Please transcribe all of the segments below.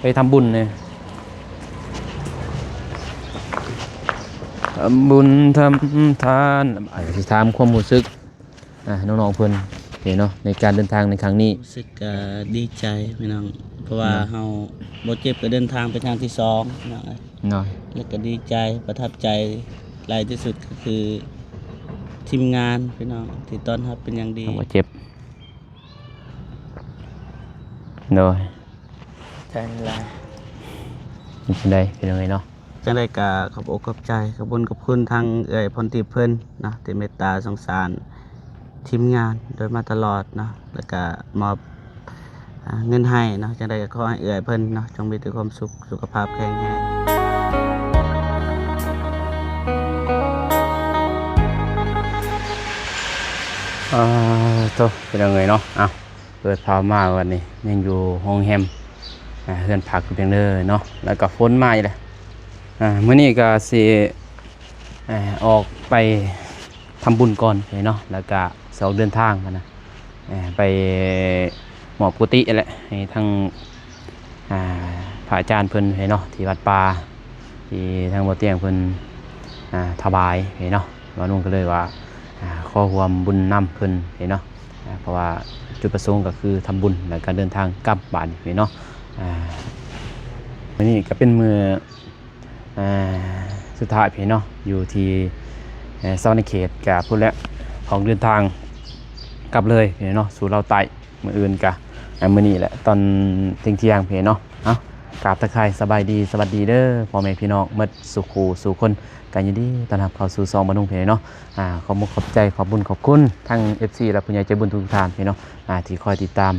ໄປທຳບຸນນີ້ ທຳບຸນທຳທານ ອາ ຊິຖາມຄວາມຮູ້ສຶກ ອ່າ ນ້ອງໆເພິ່ນເນາະ ໃນການເດີນທາງໃນຄັ້ງນີ້. ຮູ້ສຶກກະດີໃຈພີ່ນ້ອງ ເພາະວ່າເນາະ ເຮົາບໍ່ເຈັບ ກໍເດີນທາງເປັນຄັ້ງທີສອງເນາະ ເນາະ ແລ້ວກໍດີໃຈ ປະທັບໃຈຫຼາຍທີ່ສຸດກໍຄືທີມງານພີ່ນ້ອງ ທີ່ຕ້ອນຮັບເປັນຢ່າງດີ ບໍ່ເຈັບ ໂດຍ ໃຈຫຼາຍ ເປັນຈັ່ງໃດພີ່ນ້ອງເອີຍເນາະ? ຈັ່ງໃດກໍຂອບອົກຂອບໃຈ ຂອບຄຸນຂອບຄຸນທາງເອື້ອຍພອນທິບເພິ່ນເນາະ ທີ່ເມດຕາສົງສານທີມງານໂດຍມາຕະຫຼອດເນາະ ແລ້ວກໍມອບ ອ່າ ເງິນໃຫ້ເນາະ. ຈັ່ງໃດກໍຂໍໃຫ້ເອື້ອຍເພິ່ນເນາະ ຈົ່ງມີແຕ່ຄວາມສຸກ ສຸຂະພາບແຂງແຮງ. ເອີ ໂຕ ເປັນຈັ່ງໃດເນາະ? ເອົ້າ ເປີດພາບມາວັນນີ້ຍັງຢູ່ໂຮງແຮມ ອ່າ ເຮືອນພັກຢູ່ເພີງເດີເນາະ ແລ້ວກໍຝົນມາອີກແລ້ວ. ອ່າ ມື້ນີ້ກໍຊິ ອ່າ ອອກໄປທຳບຸນກ່ອນເນາະ ແລ້ວກໍຊິອອກເດີນທາງຫັ້ນນະ ອ່າ ໄປມອບກຸຕິແຫຼະ ໃຫ້ທາງ ອ່າ ພະອາຈານເພິ່ນເນາະ ທີ່ວັດປ່າ ທີ່ທາງບໍ່ຕຽງເພິ່ນ ອ່າ ຖວາຍເນາະ. ບ່າວນຸ່ງກໍເລີຍວ່າ ອ່າ ຂໍຮ່ວມບຸນນຳເພິ່ນເນາະ ອ່າ ເພາະວ່າຈຸດປະສົງກໍຄືທຳບຸນ ແລ້ວກໍເດີນທາງກັບບາດນີ້ເນາະ. ອ່າ ມື້ນີ້ກໍເປັນມື້ ອ່າ ສຸດທ້າຍເນາະ ຢູ່ທີ່ ເອີ ສະຫວັນນະເຂດ ກະພຸ້ນແຫຼະ ອອກເດີນທາງກັບເລີຍເນາະ ສູ່ລາວໃຕ້. ມື້ອື່ນກະ ອ່າ ມື້ນີ້ແຫຼະ ຕອນທ່ຽງໆເນາະ. ເອົ້າ ກາບທັກທາຍສະບາຍດີ ສະຫວັດດີເດີ ພໍ່ແມ່ພີ່ນ້ອງໝົດສູ່ຄູ່ສູ່ຄົນ ກະຍິນດີຕ້ອນຮັບເຂົ້າສູ່ຊ່ອງບ່າວນຸ່ງເນາະ. ອ່າ ຂອບມຸກຂອບໃຈ ຂອບບຸນຂອບຄຸນທັງເອັຟຊີ ແລະ ຜູ້ໃຫຍ່ໃຈບຸນທຸກໆທ່ານເນາະ ອ່າ ທີ່ຄອຍຕິດຕາມ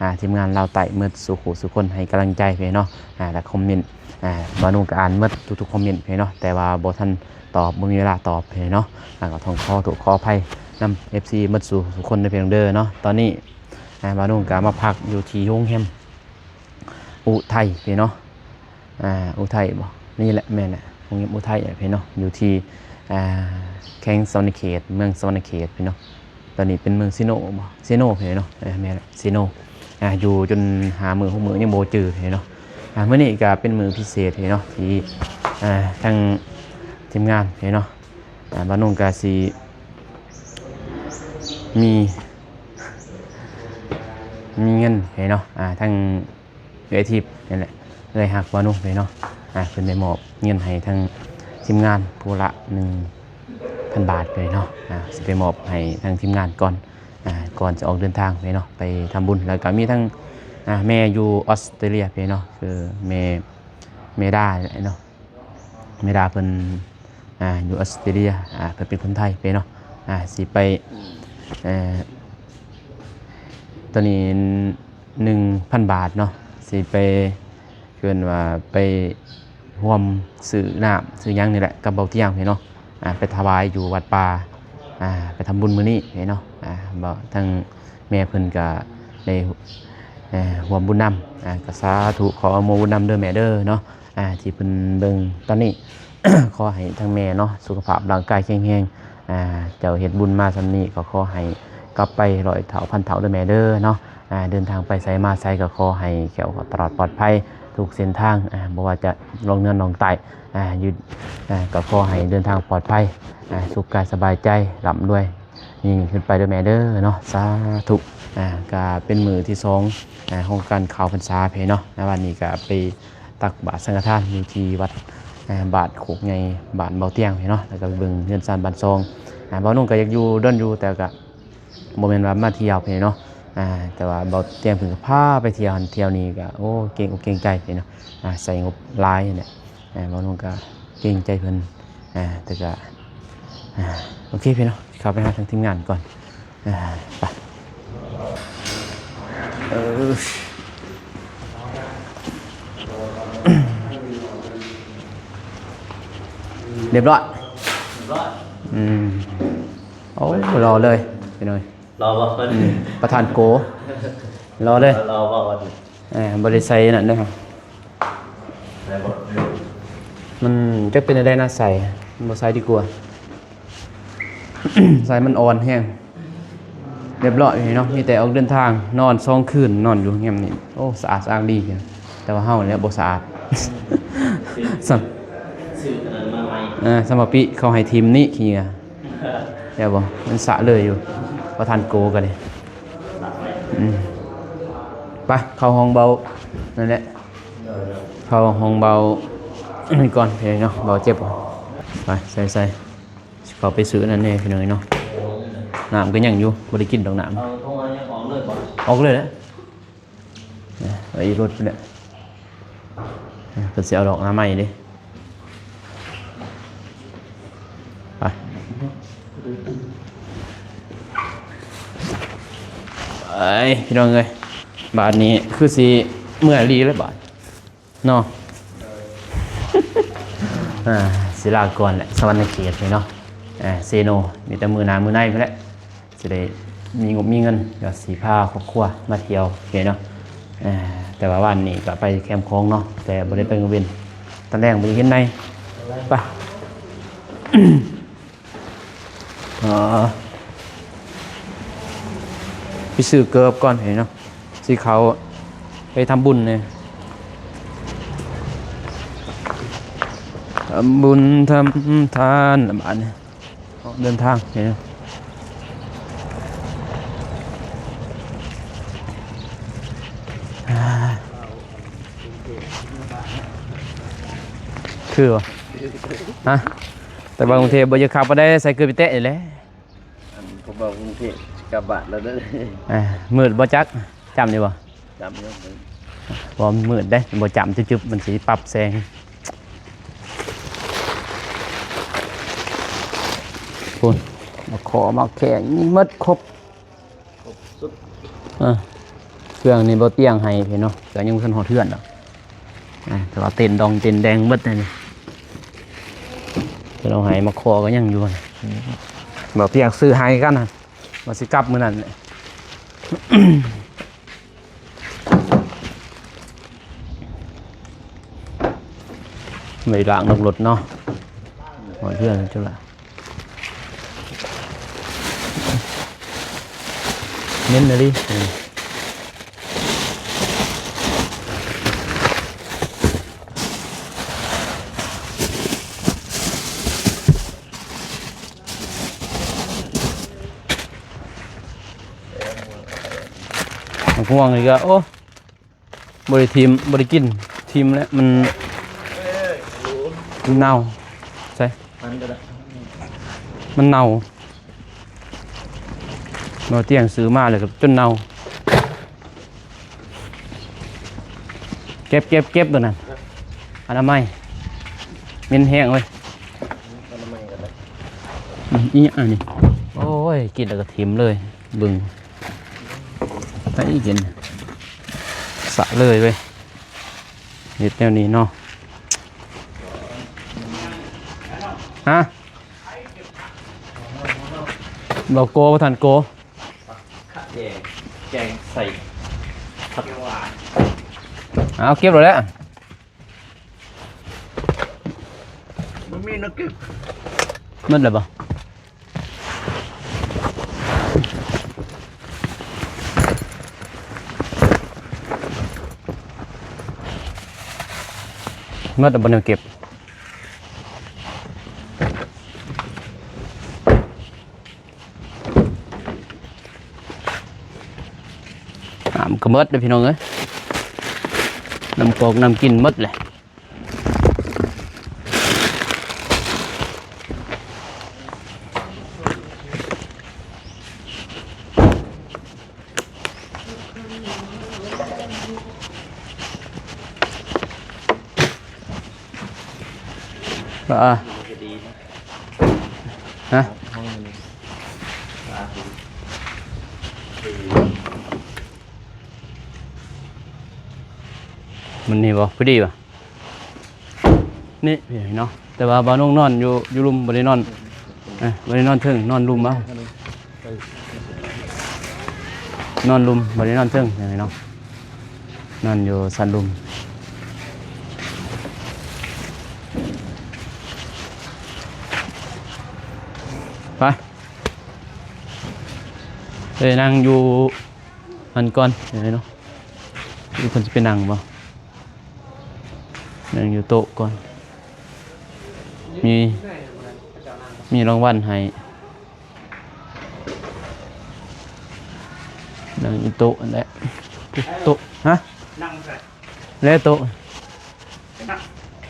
ອ່າ ທີມງານລາວໃຕ້ໝົດສູ່ຄູ່ສູ່ຄົນ ໃຫ້ກຳລັງໃຈເນາະ ອ່າ ແລະ ຄອມເມັນ ອ່າ ບ່າວນຸ່ງກໍອ່ານໝົດທຸກໆຄອມເມັນເນາະ ແຕ່ວ່າບໍ່ທັນຕອບ ບໍ່ມີເວລາຕອບເນາະ. ອ່າ ກໍຕ້ອງຂໍໂທດຂໍອະໄພນຳເອັຟຊີໝົດສູ່ທຸກຄົນເດີພີ່ນ້ອງເດີເນາະ. ຕອນນີ້ ອ່າ ບ່າວນຸ່ງກໍມາພັກຢູ່ທີ່ໂຮງແຮມອຸໄທເນາະ ອ່າ ອຸໄທບໍ? ນີ້ແຫຼະ ແມ່ນແຫຼະ ໂຮງແຮມອຸໄທເນາະ ຢູ່ທີ່ ອ່າ ແຂວງສະຫວັນນະເຂດ ເມືອງສະຫວັນນະເຂດເນາະ. ຕອນນີ້ເປັນເມືອງເຊໂນບໍ? ເຊໂນເນາະ ເອີ ແມ່ນແຫຼະ ເຊໂນ. ອ່າ ຢູ່ຈົນຫ້າມື້ຫົກມື້ຍັງບໍ່ຈື່ເນາະ. ອ່າ ມື້ນີ້ກໍເປັນມື້ພິເສດເນາະ ທີ່ ອ່າ ທາງທີມງານເນາະ ອ່າ ບ່າວນຸ່ງກໍຊິມີ ມີເງິນເນາະ ອ່າ ທາງ ເອື້ອຍທິບນີ້ແຫຼະ ເອື້ອຍຮັກບ່າວນຸ່ງເນາະ ອ່າ ເພິ່ນໄດ້ມອບເງິນໃຫ້ທາງທີມງານຜູ້ລະໜຶ່ງພັນບາດເນາະ. ອ່າ ຊິໄປມອບໃຫ້ທາງທີມງານກ່ອນ ອ່າ ກ່ອນຈະອອກເດີນທາງເນາະ ໄປທຳບຸນ. ແລ້ວກໍມີທັງ ອ່າ ແມ່ຢູ່ອອສເຕຣເລຍເນາະ ຄືແມ່ ແມ່ດາເນາະ. ແມ່ດາເພິ່ນ ອ່າ ຢູ່ອອສເຕຣເລຍ ອ່າ ເພິ່ນເປັນຄົນໄທເນາະ ອ່າ ຊິໄປ ເອີ ຕອນນີ້ໜຶ່ງພັນບາດເນາະ ຊິໄປ ເອີ້ນວ່າໄປຮ່ວມຊື້ນ້ຳຊື້ຫຍັງນີ້ແຫຼະ ກັບເບົາຕຽງເນາະ ອ່າ ໄປຖວາຍຢູ່ວັດປ່າ ອ່າ ໄປທຳບຸນມື້ນີ້ເນາະ. ອ່າ ເບົາ ທາງແມ່ເພິ່ນກະໄດ້ ເອີ ຮ່ວມບຸນນຳ ອ່າ ກະສາທຸ ຂໍອະນຸໂມບຸນນຳເດີແມ່ເດີເນາະ ອ່າ ທີ່ເພິ່ນເບິ່ງຕອນນີ້. ຂໍໃຫ້ທາງແມ່ເນາະ ສຸຂະພາບຮ່າງກາຍແຂງແຮງ ອ່າ ເຈົ້າເຮັດບຸນມາສ່ຳນີ້ ກໍຂໍໃຫ້ກັບໄປຮ້ອຍເທົ່າພັນເທົ່າເດີແມ່ເດີເນາະ. ອ່າ ເດີນທາງໄປໃສມາໃສ ກໍຂໍໃຫ້ແຄ້ວຄອດຕະຫຼອດປອດໄພທຸກເສັ້ນທາງ ອ່າ ບໍ່ວ່າຈະລ່ອງເໜືອລ່ອງໃຕ້ ອ່າ ຢູ່ ອ່າ ກໍຂໍໃຫ້ເດີນທາງປອດໄພ ອ່າ ສຸກກາຍສະບາຍໃຈ ລ່ຳລວຍ ຍິ່ງຂຶ້ນໄປເດີແມ່ເດີເນາະ ສາທຸ. ອ່າ ກະເປັນມື້ທີສອງ ອ່າ ຂອງການເຂົ້າພັນສາເນາະ. ໃນວັນນີ້ກະໄປຕັກບາດສັງຄະທານຢູ່ທີ່ວັດ ອ່າ ບ້ານໂຄກໃຫຍ່ ບ້ານເບົາຕຽງເນາະ ແລ້ວກະເບິ່ງເຮືອນຊານບ້ານຊ່ອງ. ອ່າ ບ່າວນຸ່ງກະຢາກຢູ່ດົນຢູ່ ແຕ່ກະບໍ່ແມ່ນວ່າມາທ່ຽວເນາະ ອ່າ ແຕ່ວ່າເບົາຕຽງເພິ່ນກະພາໄປທ່ຽວຫັ້ນທ່ຽວນີ້ ກະ ໂອ້ ເກງອົກເກງໃຈເນາະ ອ່າ ໃຊ້ງົບຫຼາຍແຫຼະ. ອ່າ ບ່າວນຸ່ງກະເກງໃຈເພິ່ນ ອ່າ ແຕ່ກະ ອ່າ ໂອເຄພີ່ນ້ອງ ເຂົ້າໄປຫາທາງທີມງານກ່ອນ ອ່າ ໄປ ເອີ ຮຽບຮ້ອຍ ຮຽບຮ້ອຍ ອືມ ໂອ້ ຫຼໍ່ເລີຍພີ່ນ້ອງ ຫຼໍ່ບໍ່? ອືມ ປະທານໂກ ຫຼໍ່ເລີຍ ຫຼໍ່ບໍ່? ເອີ ບໍ່ໄດ້ໃສ່ອັນນັ້ນເດີ ມັນຈັກເປັນແນວໃດນະ ໃສ່ ບໍ່ໃສ່ດີກວ່າ ໃສ່ມັນອ່ອນແຮງ. ຮຽບຮ້ອຍເນາະ ມີແຕ່ອອກເດີນທາງ ນອນສອງຄືນ ນອນຢູ່ໂຮງແຮມນີ້ ໂອ້ ສະອາດສະອ້າງດີ ແຕ່ວ່າເຮົານີ້ແຫຼະບໍ່ສະອາດ. ສ່ຳ ຊື້ອັນນັ້ນມາໃໝ່ ເອີ ສ່ຳວ່າປີເຂົາໃຫ້ຖິ້ມນີ້ຂີ້ເຫຍື້ອ ແລ້ວບໍ່ ມັນສະເລີຍຢູ່ ບໍ່ທັນໂກກໍເລີຍ. ອືມ ໄປເຂົ້າຫ້ອງເບົານັ້ນແຫຼະ ເຂົ້າຫ້ອງເບົານີ້ກ່ອນເນາະ ເບົາເຈັບ. ໄປ ໃສ່ໆ ຊິເຂົ້າໄປຊື້ອັນນັ້ນແດ່ພີ່ນ້ອງເນາະ. ນ້ຳກໍຍັງຢູ່ ບໍ່ໄດ້ກິນດອກນ້ຳ. ເອົາ ເອົາ ເອົາ ອອກເລີຍແຫຼະ. ເອີ ໄວ້ຢູ່ລົດພຸ້ນແຫຼະ ເພິ່ນຊິເອົາດອກອະນາໄມເດ້. ໄປ ໄປ ພີ່ນ້ອງເອີຍ ບາດນີ້ຄືຊິເມື່ອຍອີ່ຫຼີແລ້ວບາດເນາະ. ອ່າ ຊິລາກ່ອນແຫຼະ ສະຫວັນນະເຂດນີ້ເນາະ. ເອີ ເຊໂນ ມີແຕ່ມື້ໜ້າມື້ໃນພຸ້ນແຫຼະ. ຊິໄດ້ມີງົບມີເງິນ ກໍຊິພາຄອບຄົວມາທ່ຽວເນາະ. ເອີ ແຕ່ວ່າວານນີ້ກໍໄປແຄມຂອງເນາະ ແຕ່ບໍ່ໄດ້ໄປກາງເວັນ. ຕອນແລງບໍ່ໄດ້ເຫັນໃນ ໄປ ເອີ ໄປຊື້ເກີບກ່ອນເນາະ ຊິເຂົ້າໄປທຳບຸນເນາະ. ທຳບຸນທຳທານລະບາດນີ້. ອອກເດີນທາງເນາະ. ຄືບໍ່ ຮະ? ແຕ່ວ່າກຸງເທບບໍ່ຢາກຂັບປານໃດ ໃສ່ເກີບໄປແຕະນີ້ແຫຼະ. ອັນ ເຂົາບອກກຸງເທບຊິກັບບ້ານແລ້ວເດີ. ອ່າ ມືດບໍ່ຈັກ ຈ້ຳຢູ່ບໍ່? ຈ້ຳຢູ່. ບໍ່ ມັນມືດເດ້ ບໍ່ຈ້ຳຈຶບໆ ມັນຊິປັບແສງ. ພຸ້ນ ໝາກຂໍໝາກແຂ້ງມີໝົດຄົບ ຄົບສຸດ. ເອີ ເຄື່ອງນີ້ບໍ່ຕຽງໃຫ້ເນາະ ກໍຍັງບໍ່ທັນຮອດເຮືອນດອກ. ອ່າ ແຕ່ວ່າເຕັນດອງເຕັນແດງໝົດນີ້ ເພິ່ນເອົາໃຫ້ ໝາກຂໍກໍຍັງຢູ່. ບໍ່ຕຽງຊື້ໃຫ້ກັນ ວ່າຊິກັບມື້ນັ້ນແຫຼະ. ໄວ້ລ້າງນອກລົດເນາະ ຮອດເຮືອນແລ້ວ. ເໝັນອີ່ຫຼີ. ໝາກມ່ວງນີ້ກໍ ໂອ້ ບໍ່ໄດ້ຖິ້ມ ບໍ່ໄດ້ກິນ ຖິ້ມແລ້ວ ມັນ ມັນເນົ່າ. ໃສ່ ມັນກໍໄດ້ ມັນເນົ່າ. ບໍ່ຕຽງຊື້ມາແລ້ວກໍຈົນເນົ່າ. ເກັບ ເກັບ ເກັບໂຕນັ້ນ ອະນາໄມ ເໝັນແຮງເວີຍ. ອະນາໄມກໍໄດ້. ອືມ ອີຫຍັງອັນນີ້? ໂອ້ຍ ກິນແລ້ວກໍຖິ້ມເລີຍ ເບິ່ງ ໃຜກິນ ສະເລີຍເວີຍ ເຮັດແນວນີ້ເນາະ. ຮະ? ບໍ່ໂກ ບໍ່ທັນໂກ. ແກງ ແກງໃສ່ຜັກຫວານ. ເອົາ ເກັບແລ້ວແຫຼະ. ບໍ່ມີແນວເກັບ. ໝົດແລ້ວບໍ່? ໝົດແລ້ວບໍ່ແນວເກັບ? ນ້ຳກໍໝົດເດ້ພີ່ນ້ອງເອີຍ ນ້ຳກອກນ້ຳກິນໝົດແຫຼະ. ອ່າ ຮະ ມັນນີ້ບໍ່ ພໍດີບໍ່? ນີ້ເນາະ ແຕ່ວ່າບ່າວນົງນອນຢູ່ ຢູ່ລຸ່ມ ບໍ່ໄດ້ນອນ ເອີ ບໍ່ໄດ້ນອນເທິງ ນອນລຸ່ມເອົາ ນອນລຸ່ມ ບໍ່ໄດ້ນອນເທິງເນາະ ນອນຢູ່ຊັ້ນລຸ່ມ. ໄປ ໄປນັ່ງຢູ່ຫັ້ນກ່ອນເນາະ ເພິ່ນຊິໄປນັ່ງບໍ່? ນັ່ງຢູ່ໂຕະກ່ອນ ມີ ມີລາງວັນໃຫ້ ນັ່ງຢູ່ໂຕະຫັ້ນແຫຼະ ໂຕະ ຮະ? ນັ່ງໃສ? ແລະໂຕະ ນັ່ງ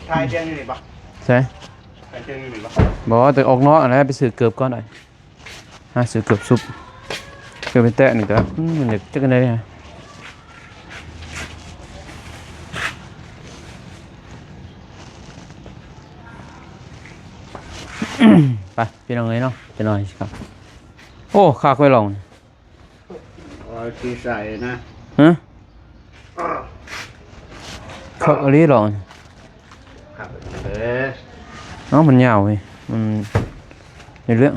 ຖ່າຍຕຽງຢູ່ນີ້ບໍ່? ໃສ? ຖ່າຍຕຽງຢູ່ນີ້ບໍ່? ບໍ່ ແຕ່ອອກນອກຫັ້ນແຫຼະ ໄປຊື້ເກີບກ່ອນໄດ໋. ຫາຊື້ເກີບຊຸບ ເກີບໄປແຕະນີ້ກະ ອືມ ມັນຢາກຈັກອັນໃດ ໄປພີ່ນ້ອງເອີຍເນາະ ຈັກໜ່ອຍຊິຄັບ. ໂອ້ ຄັກເວີ້ຍລອງ ເອົາທີ່ໃສ່ນະ ຮະ? ຄັກອີ່ຫຼີຫຼໍ? ຄັກເອີ ເອົ້າ ມັນຍາວເວີ້ຍ ມັນໃນເລື່ອງ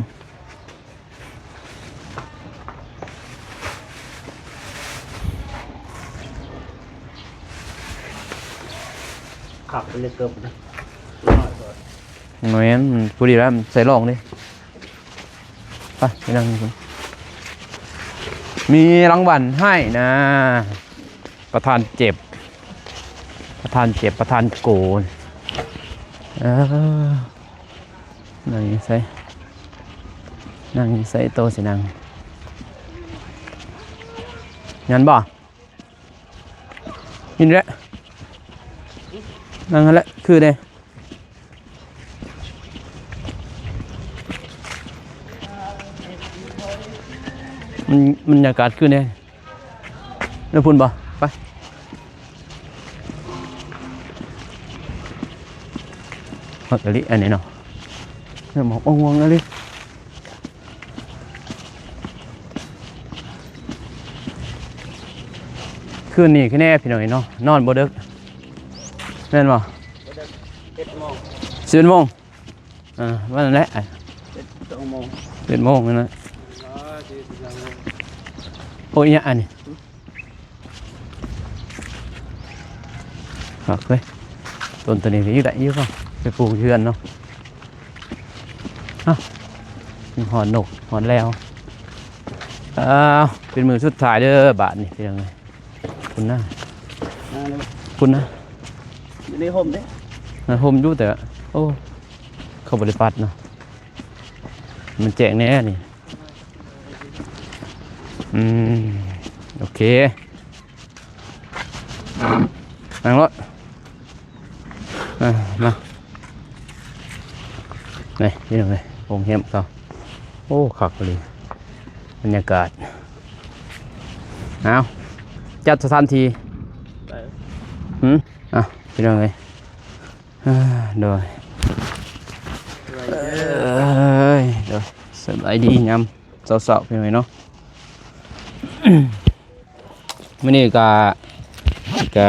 ຄັກເຫຼືອເກີນນະ ນ້ອຍໂພດ ແມ່ນ ມັນພໍດີແລ້ວ ໃສ່ລອງເດ້. ໄປ ໄປນັ່ງຢູ່ພຸ້ນ ມີລາງວັນໃຫ້ນະ ປະທານເຈັບ ປະທານເຈັບ ປະທານໂກນ ເອີ ນັ່ງຢູ່ໃສ ນັ່ງຢູ່ໃສ ໂຕະຊິນັ່ງ ນັ້ນບໍ່? ນີ້ແຫຼະ ນັ່ງຫັ້ນແຫຼະ ຄືເດ້ ມັນ ບັນຍາກາດຄືເດ້ ແລ້ວພຸ້ນບໍ່? ໄປ ມັກອີ່ຫຼີອັນນີ້ເນາະ ເລີ່ມອອກອ່ວງໆອີ່ຫຼີ. ຄືນນີ້ຄືແນ່ພີ່ນ້ອງເອີຍເນາະ ນອນບໍ່ເດິກ ແມ່ນບໍ່? ສິບເອັດໂມງ ເອີ ວ່ານັ້ນແຫຼະ ສິບເອັດໂມງ ສິບເອັດໂມງນັ້ນນະ ໂອ້ຍ ອັນນີ້ ຄັກເວີ້ຍ ຕົ້ນໂຕນີ້ກໍຢູ່ໄດ້ຢູ່ ໄປປູກເຮືອນເນາະ. ເອົ້າ ຮອດນົກຮອດແລວ ເອົ້າ ເປັນມື້ສຸດທ້າຍເດີບາດນີ້ ພີ່ນ້ອງເອີຍ ພຸ້ນນະ ພຸ້ນນະ ຢູ່ໃນຮົ່ມເດ້ ໃນຮົ່ມຢູ່ ແຕ່ ໂອ້ ເຂົາບໍ່ໄດ້ປັດເນາະ ມັນແຈ້ງແດ່ນີ້. ອືມ ໂອເຄ ນັ່ງໂລດ ອ່າ ມາ ນີ້ ພີ່ນ້ອງເອີຍ ໂຮງແຮມເຂົາ ໂອ້ ຄັກອີ່ຫຼີ ບັນຍາກາດ ເອົາ ຈັດສະຖານທີ່ ໄປ ຫືມ ອ່ະ ພີ່ນ້ອງເອີຍ ເອີ ໂດຍ ສະບາຍດີເດີ ເອີຍ ໂດຍ ສະບາຍດີຍາມເຊົ້າໆ ພີ່ນ້ອງເນາະ ມື້ນີ້ກະ ກະ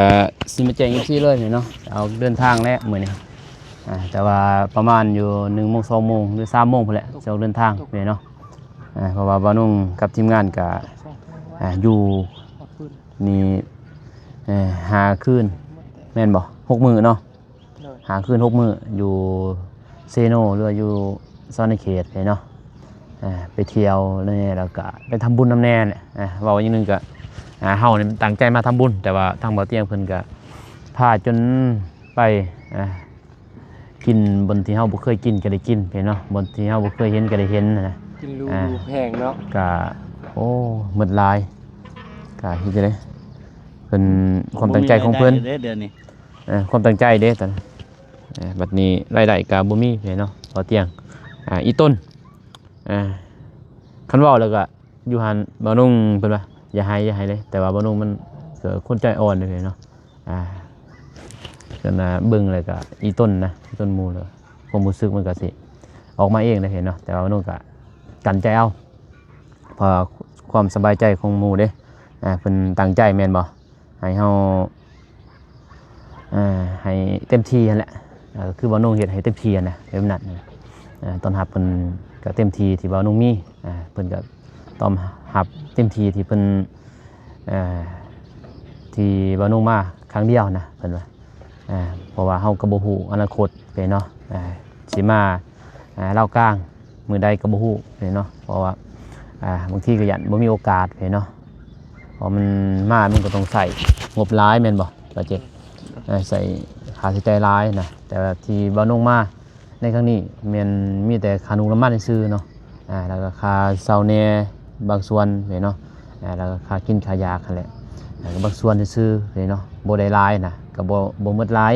ຊິມາແຈ້ງເອັຟຊີເລີຍເນາະ ອອກເດີນທາງແລ້ວມື້ນີ້ ອ່າ ແຕ່ວ່າປະມານຢູ່ໜຶ່ງໂມງ ສອງໂມງ ຫຼື ສາມໂມງພຸ້ນແຫຼະ ຊິອອກເດີນທາງເນາະ ອ່າ ເພາະວ່າບ່າວນຸ່ງກັບທີມງານກະ ອ່າ ຢູ່ນີ້ ເອີ ຫ້າຄືນ ແມ່ນບໍ່? ຫົກມື້ເນາະ ໂດຍ ຫ້າຄືນຫົກມື້ ຢູ່ເຊໂນ ຫຼືວ່າຢູ່ສະຫວັນນະເຂດເນາະ ອ່າ ໄປທ່ຽວແດ່ ແລ້ວກະໄປທຳບຸນນຳແດ່ແຫຼະ ອ່າ ເວົ້າຢ່າງໜຶ່ງກະ ອ່າ ເຮົານີ້ຕັ້ງໃຈມາທຳບຸນ ແຕ່ວ່າທາງບ່າວຕຽງເພິ່ນກະພາຈົນໄປ ອ່າ ກິນບ່ອນທີ່ເຮົາບໍ່ເຄີຍກິນກະໄດ້ກິນເນາະ ບ່ອນທີ່ເຮົາບໍ່ເຄີຍເຫັນກະໄດ້ເຫັນນະ ກິນຫຼູ ອ່າ ແພງເນາະ ກະ ໂອ້ ໝົດຫຼາຍ ກະເຮັດຈັ່ງໃດ ເພິ່ນ ຄວາມຕັ້ງໃຈຂອງເພິ່ນ ບໍ່ມີລາຍໄດ້ເດ້ເດືອນນີ້ ເອີ ຄວາມຕັ້ງໃຈເດ້ຕອນ ເອີ ບັດນີ້ລາຍໄດ້ກະບໍ່ມີເນາະ ບໍ່ຕຽງ ອ່າ ອີ່ຕົນ ອ່າ ຄັນເວົ້າແລ້ວກະຢູ່ຫັ້ນ ບ່າວນຸ່ງເພິ່ນວ່າ ຢ່າໄຫ້ ຢ່າໄຫ້ເລີຍ ແຕ່ວ່າບ່າວນຸ່ງມັນກະຄົນໃຈອ່ອນເດ້ເນາະ ອ່າ ຄັນວ່າເບິ່ງແລ້ວກະອີ່ຕົນນະ ອີ່ຕົນໝູ່ ແລ້ວຄວາມຮູ້ສຶກມັນກະຊິອອກມາເອງເດ້ເນາະ ແຕ່ວ່າບ່າວນຸ່ງກະກັ້ນໃຈເອົາ ເພື່ອຄວາມສະບາຍໃຈຂອງໝູ່ເດ້ ອ່າ ເພິ່ນຕັ້ງໃຈແມ່ນບໍ່? ໃຫ້ເຮົາ ເອີ ໃຫ້ເຕັມທີ່ຫັ້ນແຫຼະ ເອີ ຄືບ່າວນຸ່ງເຮັດໃຫ້ເຕັມທີ່ຫັ້ນນະ ແບບນັ້ນ ເອີ ຕ້ອນຮັບເພິ່ນກະເຕັມທີ່ທີ່ບ່າວນຸ່ງມີ ເອີ ເພິ່ນກະຕ້ອນຮັບເຕັມທີ່ທີ່ເພິ່ນ ເອີ ທີ່ບ່າວນຸ່ງມາຄັ້ງດຽວນະ ເພິ່ນວ່າ ເອີ ເພາະວ່າເຮົາກະບໍ່ຮູ້ອະນາຄົດເນາະ ເອີ ຊິມາ ອ່າ ລາວກາງມື້ໃດກະບໍ່ຮູ້ເນາະ ເພາະວ່າ ອ່າ ບາງທີກະຢ້ານບໍ່ມີໂອກາດເນາະ ເພາະມັນມາມັນກະຕ້ອງໃຊ້ງົບຫຼາຍແມ່ນບໍ່ ບາດເຈັດ ອ່າ ໃຊ້ ຄ່າໃຊ້ຈ່າຍຫຼາຍນະ, ແຕ່ວ່າທີ່ບ່າວນົງມາໃນຄັ້ງນີ້ແມ່ນມີແຕ່ຄ່ານ້ຳມັນຊື່ໆເນາະ, ອ່າ ແລ້ວກໍຄ່າເຊົ່າແດ່ບາງສ່ວນເນາະ, ອ່າ ແລ້ວກໍຄ່າກິນຄ່າຢາກຫັ້ນແຫຼະ, ອ່າ ກໍບາງສ່ວນຊື່ໆເນາະ, ບໍ່ໄດ້ຫຼາຍນະ, ກໍບໍ່ ບໍ່ໝົດຫຼາຍ,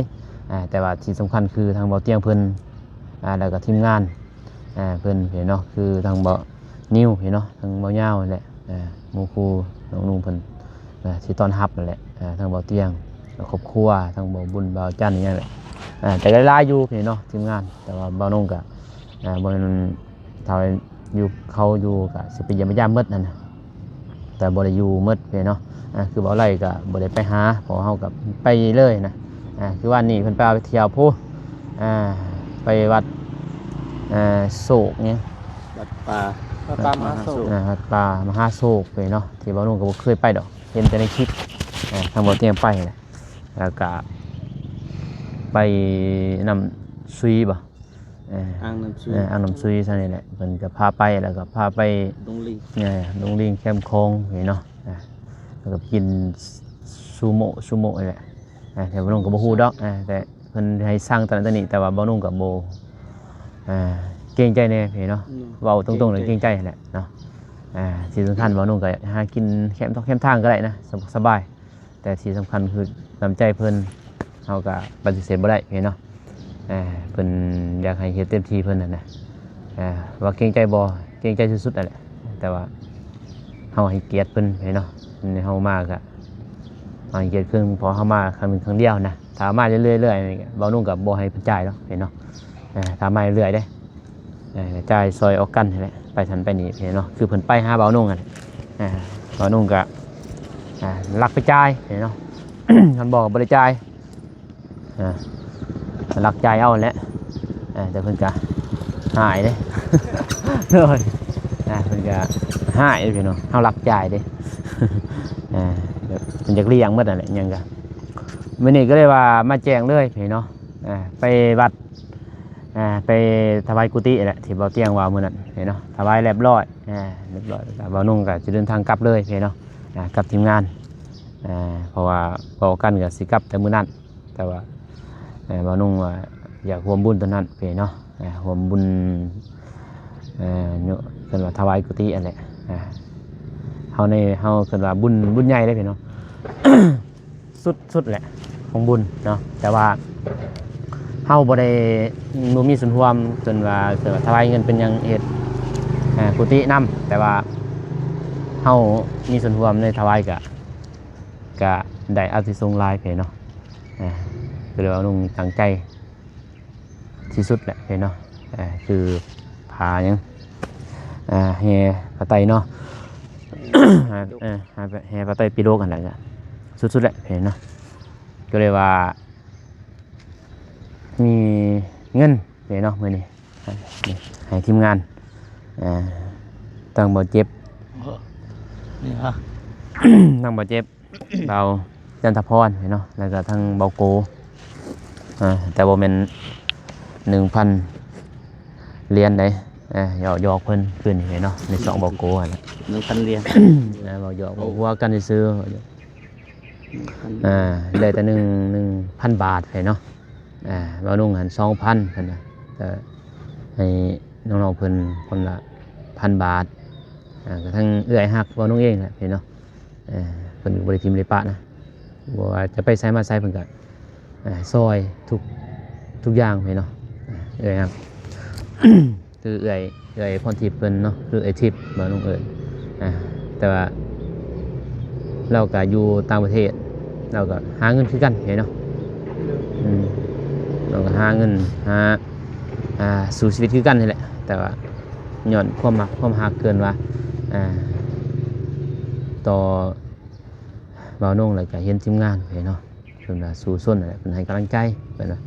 ອ່າ ແຕ່ວ່າທີ່ສຳຄັນຄືທາງບ່າວຕຽງເພິ່ນ ອ່າ ແລ້ວກໍທີມງານ ອ່າ ເພິ່ນເນາະ, ຄືທາງບ່າວນິວເນາະ, ທາງບ່າວຍາວແຫຼະ, ອ່າ ໝູ່ຄູ່ນ້ອງນຸ່ງເພິ່ນ ອ່າ ທີ່ຕ້ອນຮັບນັ້ນແຫຼະ, ອ່າ ທາງບ່າວຕຽງ ຄອບຄົວ ທາງບ່າວບຸນ ບ່າວຈັນອີ່ຫຍັງແຫຼະ, ອ່າ ແຕ່ກໍຫຼາຍຢູ່ເນາະທີມງານ, ແຕ່ວ່າບ່າວນົງກໍ ອ່າ ບໍ່ແມ່ນ ຖ້າຢູ່ ເຂົາຢູ່ກໍຊິໄປຢ້ຽມໄປຢາມໝົດຫັ້ນນະ, ແຕ່ບໍ່ໄດ້ຢູ່ໝົດເນາະ, ອ່າ ຄືບໍ່ໄດ້ກໍບໍ່ໄດ້ໄປຫາ ເພາະເຮົາກໍໄປເລີຍນະ, ອ່າ ຄືວານນີ້ເພິ່ນພາໄປທ່ຽວພຸ້ນ ອ່າ ໄປວັດ ອ່າ ໂຊກຫຍັງ ວັດປ່າ ວັດປ່າມະຫາໂຊກ ອ່າ ວັດປ່າມະຫາໂຊກເນາະ, ທີ່ບ່າວນົງກໍບໍ່ເຄີຍໄປດອກ, ເຫັນແຕ່ໃນຄລິບ ອ່າ ທາງບ່າວຕຽງໄປແຫຼະ, ແລ້ວກໍໄປນ້ຳຊຸຍບໍ່ ເອີ ອ່າງນ້ຳຊຸຍ ເອີ ອ່າງນ້ຳຊຸຍຊັ້ນນີ້ແຫຼະ, ເພິ່ນກໍພາໄປ ແລ້ວກໍພາໄປດົງລິງ ເອີ ດົງລິງແຄມຂອງນີ້ເນາະ, ອ່າ ແລ້ວກໍໄປກິນຊູໂມະ ຊູໂມະນີ້ແຫຼະ, ອ່າ ແຕ່ບ່າວນົງກໍບໍ່ຮູ້ດອກ, ອ່າ ແຕ່ເພິ່ນໃຫ້ສັ່ງຕອນນັ້ນຕອນນີ້, ແຕ່ວ່າບ່າວນົງກໍບໍ່ ອ່າ ເກງໃຈແດ່ເນາະ, ເນາະ ເວົ້າຕົງໆເລີຍ ເກງໃຈ ເກງໃຈຫັ້ນແຫຼະເນາະ, ອ່າ ທີ່ສຳຄັນບ່າວນົງກໍຫາກິນແຄມທອກແຄມທາງກໍໄດ້ນະ, ສະ ສະບາຍ. ແຕ່ທີ່ສຳຄັນຄືນ້ຳໃຈເພິ່ນ ເຮົາກໍປະຕິເສດບໍ່ໄດ້ເນາະ, ເອີ ເພິ່ນຢາກໃຫ້ເຮັດເຕັມທີ່ເພິ່ນຫັ້ນນະ, ເອີ ວ່າເກງໃຈບໍ່ ເກງໃຈສຸດໆນັ້ນແຫຼະ, ແຕ່ວ່າເຮົາໃຫ້ກຽດເພິ່ນເນາະ, ເຮົາມາກໍໃຫ້ກຽດເພິ່ນ ເພາະເຮົາມາຄັ້ງໜຶ່ງຄັ້ງດຽວນະ, ຖ້າມາເລື້ອຍໆ ບ່າວນຸ່ງກໍບໍ່ໃຫ້ເພິ່ນຈ່າຍດອກເນາະ, ເອີ ຖ້າມາເລື້ອຍໆເດ້ ເອີ ຈ່າຍຊ່ອຍອອກກັນຫັ້ນແຫຼະ, ໄປຊັ້ນໄປນີ້ເນາະ, ຄືເພິ່ນໄປຫາບ່າວນຸ່ງຫັ້ນ, ອ່າ ບ່າວນຸ່ງກໍ ອ່າ ລັກໄປຈ່າຍເນາະ, ຄັນບໍ່ກໍບໍ່ໄດ້ຈ່າຍ, ອ່າ ລັກຈ່າຍເອົາແຫຼະ, ອ່າ ແຕ່ເພິ່ນກໍຮ້າຍເດ້ ໂດຍ ອ່າ ເພິ່ນກໍຮ້າຍເດ້ເນາະ, ເຮົາລັກຈ່າຍເດ້ ອ່າ ແບບເພິ່ນຢາກລ້ຽງໝົດຫັ້ນແຫຼະ ຫຍັງກໍ. ມື້ນີ້ກໍເລີຍວ່າມາແຈ້ງເລີຍເນາະ, ອ່າ ໄປວັດ ອ່າ ໄປຖວາຍກຸຕິແຫຼະ ທີ່ບ່າວຕຽງວ່າມື້ນັ້ນເນາະ, ຖວາຍຮຽບຮ້ອຍ ອ່າ ຮຽບຮ້ອຍ ແລ້ວກໍບ່າວນຸ່ງກໍຈະເດີນທາງກັບເລີຍເນາະ, ອ່າ ກັບທີມງານ ອ່າ ເພາະວ່າເວົ້າກັນກໍຊິກັບແຕ່ມື້ນັ້ນ, ແຕ່ວ່າ ເອີ ບ່າວນຸ່ງວ່າຢາກຮ່ວມບຸນຕົວນັ້ນເນາະ, ອ່າ ຮ່ວມບຸນ ເອີ ເອີ້ນວ່າຖວາຍກຸຕິຫັ້ນແຫຼະ, ອ່າ ເຮົາໃນ ເຮົາເອີ້ນວ່າບຸນ ບຸນໃຫຍ່ເດ້ເນາະ. ສຸດ ສຸດແຫຼະຂອງບຸນເນາະ, ແຕ່ວ່າເຮົາບໍ່ໄດ້ ບໍ່ມີສ່ວນຮ່ວມ ເອີ້ນວ່າ ເອີ້ນວ່າຖວາຍເງິນເປັນຫຍັງເຮັດ ອ່າ ກຸຕິນຳ, ແຕ່ວ່າເຮົາມີສ່ວນຮ່ວມໃນຖວາຍກະ ກະໄດ້ອານິສົງຫຼາຍເນາະ, ອ່າ ກໍເລີຍວ່າລຸງຕັ້ງໃຈ ທີ່ສຸດແຫຼະເນາະ, ອ່າ ຄືພາຫຍັງ ອ່າ ແຫ່ພາໄຕເນາະ ອ່າ ແຫ່ພາໄຕປີໂລກຫັ້ນແຫຼະ ກະສຸດໆແຫຼະເນາະ, ກໍເລີຍວ່າມີເງິນເນາະມື້ນີ້ ໃຫ້ທີມງານ ອ່າ ທັງບ່າວເຈັບ ນີ້ຮະ ທັງບ່າວເຈັບ ບ່າວຈັນທະພອນເນາະ ແລ້ວກໍທັງບ່າວໂກ ອ່າ ແຕ່ບໍ່ແມ່ນໜຶ່ງພັນຫຼຽນໃດ໋ ອ່າ ຢອກໆເພິ່ນຄືນນີ້ເນາະ ໃນຊ່ອງບ່າວໂກຫັ້ນແຫຼະ ໜຶ່ງພັນຫຼຽນ ອ່າ ເວົ້າຢອກເວົ້າຫົວກັນຊື່ໆ ອ່າ ໄດ້ແຕ່ໜຶ່ງ ໜຶ່ງພັນບາດເນາະ ອ່າ ບ່າວນຸ່ງຫັ້ນສອງພັນເພິ່ນວ່າ ກໍໃຫ້ນ້ອງໆເພິ່ນຄົນລະພັນບາດ ອ່າ ກໍທັງເອື້ອຍຮັກບ່າວນຸ່ງເອງແຫຼະເນາະ ເອີ ເພິ່ນກໍບໍ່ໄດ້ຖິ້ມໄດ້ປະນະ ບໍ່ວ່າຈະໄປໃສມາໃສເພິ່ນກໍ ອ່າ ຊ່ອຍທຸກ ທຸກຢ່າງເນາະ ອ່າ ເອື້ອຍຮັກ ຄືເອື້ອຍ ເອື້ອຍພອນທິບເພິ່ນເນາະ ຄືເອື້ອຍທິບ ບ່າວນຸ່ງເອີ້ນ ອ່າ ແຕ່ວ່າລາວກໍຢູ່ຕ່າງປະເທດ ລາວກໍຫາເງິນຄືກັນເນາະ ອືມ ລາວກໍຫາເງິນ ຫາ ອ່າ ສູ້ຊີວິດຄືກັນນີ້ແຫຼະ ແຕ່ວ່າຍ້ອນຄວາມມັກຄວາມຮັກເກີນວ່າ ອ່າ ຕໍ່ບ່າວນຸ່ງ ແລ້ວກໍເຫັນທີມງານເນາະ ເພິ່ນວ່າສູ້ຊົນຫັ້ນແຫຼະ ເພິ່ນໃຫ້ກຳລັງໃຈ ເພິ່ນວ່າ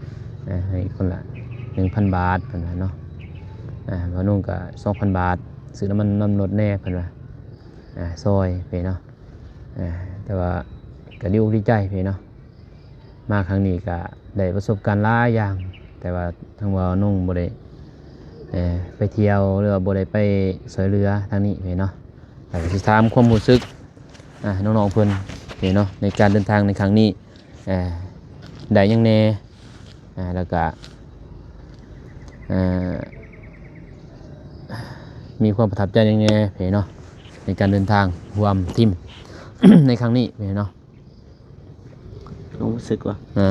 ເອີ ໃຫ້ຄົນລະໜຶ່ງພັນບາດ ເພິ່ນວ່າເນາະ ອ່າ ບ່າວນຸ່ງກໍສອງພັນບາດ ຊື້ນ້ຳມັນນ້ຳລົດແດ່ ເພິ່ນວ່າ ອ່າ ຊ່ອຍເນາະ ອ່າ ແຕ່ວ່າກໍດີອົກດີໃຈເນາະ ມາຄັ້ງນີ້ກໍໄດ້ປະສົບການຫຼາຍຢ່າງ ແຕ່ວ່າທາງບ່າວນຸ່ງບໍ່ໄດ້ ເອີ ໄປທ່ຽວ ຫຼືວ່າບໍ່ໄດ້ໄປຊ່ອຍເຫຼືອທາງນີ້ເນາະ ກໍຊິຖາມຄວາມຮູ້ສຶກ ອ່າ ນ້ອງໆເພິ່ນເນາະ ໃນການເດີນທາງໃນຄັ້ງນີ້ ເອີ ໄດ້ຫຍັງແດ່ ອ່າ ແລ້ວກະ ເອີ ມີຄວາມປະທັບໃຈຫຍັງແດ່ເນາະ ໃນການເດີນທາງຮ່ວມທີມ ໃນຄັ້ງນີ້ເນາະ? ຄວາມຮູ້ສຶກວ່າ ເອີ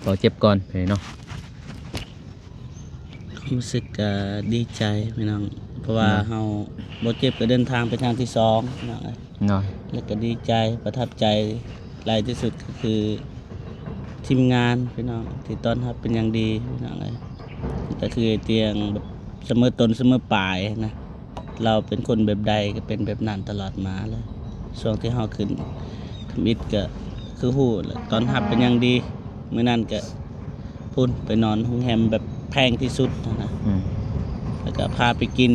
ເວົ້າເຈັບກ່ອນເນາະ. ຄວາມຮູ້ສຶກກະດີໃຈພີ່ນ້ອງ ເພາະວ່າ ເນາະ ເຮົາບໍ່ເຈັບ ກໍເດີນທາງເປັນຄັ້ງທີສອງເນາະ ເນາະ ແລ້ວກໍດີໃຈ ປະທັບໃຈຫຼາຍທີ່ສຸດກໍຄືທີມງານພີ່ນ້ອງ ທີ່ຕ້ອນຮັບເປັນຢ່າງດີພີ່ນ້ອງເອີຍ. ກໍຄືໄອ້ຕຽງແບບສະເໝີຕົ້ນສະເໝີປາຍນະ ລາວເປັນຄົນແບບໃດກໍເປັນແບບນັ້ນຕະຫຼອດມາເລີຍ. ຊ່ວງທີ່ເຮົາຂຶ້ນທຳອິດກໍຄືຮູ້ແຫຼະ ຕ້ອນຮັບເປັນຢ່າງດີ. ມື້ນັ້ນກໍພຸ້ນ ໄປນອນໂຮງແຮມແບບແພງທີ່ສຸດນະ ອືມ ແລ້ວກໍພາໄປກິນ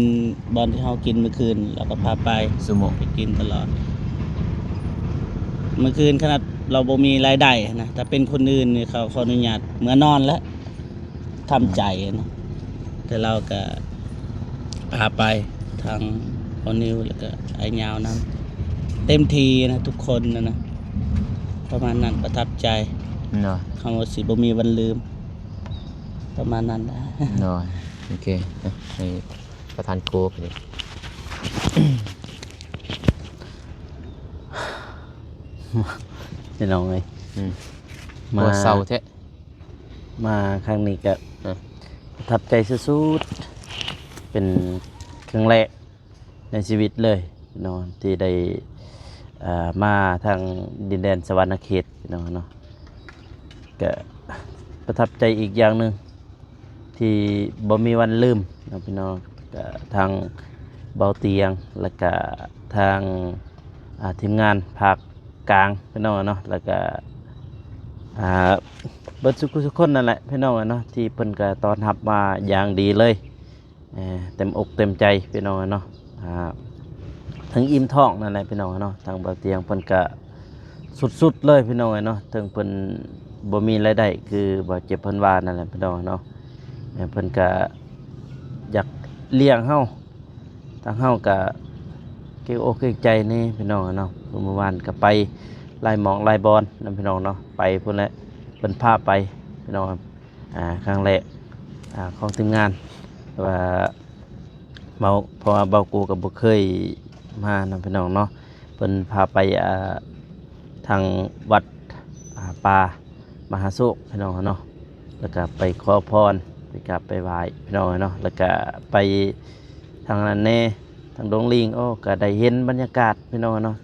ບ່ອນທີ່ເຮົາກິນມື້ຄືນ ແລ້ວກໍພາໄປ ຊຸໂມະ ໄປກິນຕະຫຼອດ. ມື້ຄືນຂະໜາດເຮົາບໍ່ມີລາຍໄດ້ນະ ຖ້າເປັນຄົນອື່ນນີ້ ເຂົາຂໍອະນຸຍາດເມືອນອນແລ້ວ ທຳໃຈນະ ແຕ່ລາວກະພາໄປ ທັງພໍ່ນິວ ແລ້ວກະອ້າຍຍາວນຳ ເຕັມທີ່ນະ ທຸກຄົນນະ ປະມານນັ້ນ. ປະທັບໃຈເນາະ ຄຳວ່າຊິບໍ່ມີວັນລືມ ປະມານນັ້ນນະ. ໂດຍ ໂອເຄ ໃຫ້ປະທານໂກໄປເລີຍ ພີ່ນ້ອງເອີຍ ອືມ ມາ ເສົ້າແທ້. ມາຄັ້ງນີ້ກໍ ຮະ ປະທັບໃຈສຸດໆ ເປັນຄັ້ງແລກໃນຊີວິດເລີຍເນາະ ທີ່ໄດ້ ເອີ ມາທາງດິນແດນສະຫວັນນະເຂດເນາະ ເນາະ ກໍປະທັບໃຈອີກຢ່າງໜຶ່ງ ທີ່ບໍ່ມີວັນລືມເນາະພີ່ນ້ອງ. ກໍທາງເບົາຕຽງ ແລ້ວກະທາງ ອ່າ ທີມງານພາກກາງພີ່ນ້ອງເນາະ ແລ້ວກະ ອ່າ ເບິດສຸກຄົນນັ້ນແຫຼະພີ່ນ້ອງເນາະ ທີ່ເພິ່ນກະຕ້ອນຮັບມາຢ່າງດີເລີຍ ເອີ ເຕັມອົກເຕັມໃຈພີ່ນ້ອງເນາະ. ອ່າ ທັງອີ່ມທ້ອງນັ້ນແຫຼະພີ່ນ້ອງເນາະ ທາງເບົາຕຽງເພິ່ນກະສຸດໆເລີຍພີ່ນ້ອງເນາະ. ເຖິງເພິ່ນບໍ່ມີລາຍໄດ້ຄືບ່າວເຈັບເພິ່ນວ່ານັ້ນແຫຼະພີ່ນ້ອງເນາະ ເອີ ເພິ່ນກະຢາກລ້ຽງເຮົາ ທາງເຮົາກະເກງອົກເກງໃຈແດ່ພີ່ນ້ອງເນາະ. ເມື່ອວານກະໄປຫຼາຍໝ່ອງຫຼາຍບ່ອນນຳພີ່ນ້ອງເນາະ ໄປພຸ້ນແຫຼະ ເພິ່ນພາໄປພີ່ນ້ອງ ອ່າ ຄັ້ງແລກ ອ່າ ຂອງທີມງານ ແຕ່ວ່າເບົາ ເພາະວ່າເບົາໂກກໍບໍ່ເຄີຍມານຳພີ່ນ້ອງເນາະ. ເພິ່ນພາໄປ ອ່າ ທາງວັດ ອ່າ ປ່າມະຫາໂຊກພີ່ນ້ອງເນາະ ແລ້ວກະໄປຂໍພອນ ໄປກາບໄປໄຫວ້ພີ່ນ້ອງເນາະ ແລ້ວກະໄປທາງນັ້ນແດ່ ທາງດົງລິງ. ໂອ້ ກໍໄດ້ເຫັນບັນຍາກາດພີ່ນ້ອງເນາະ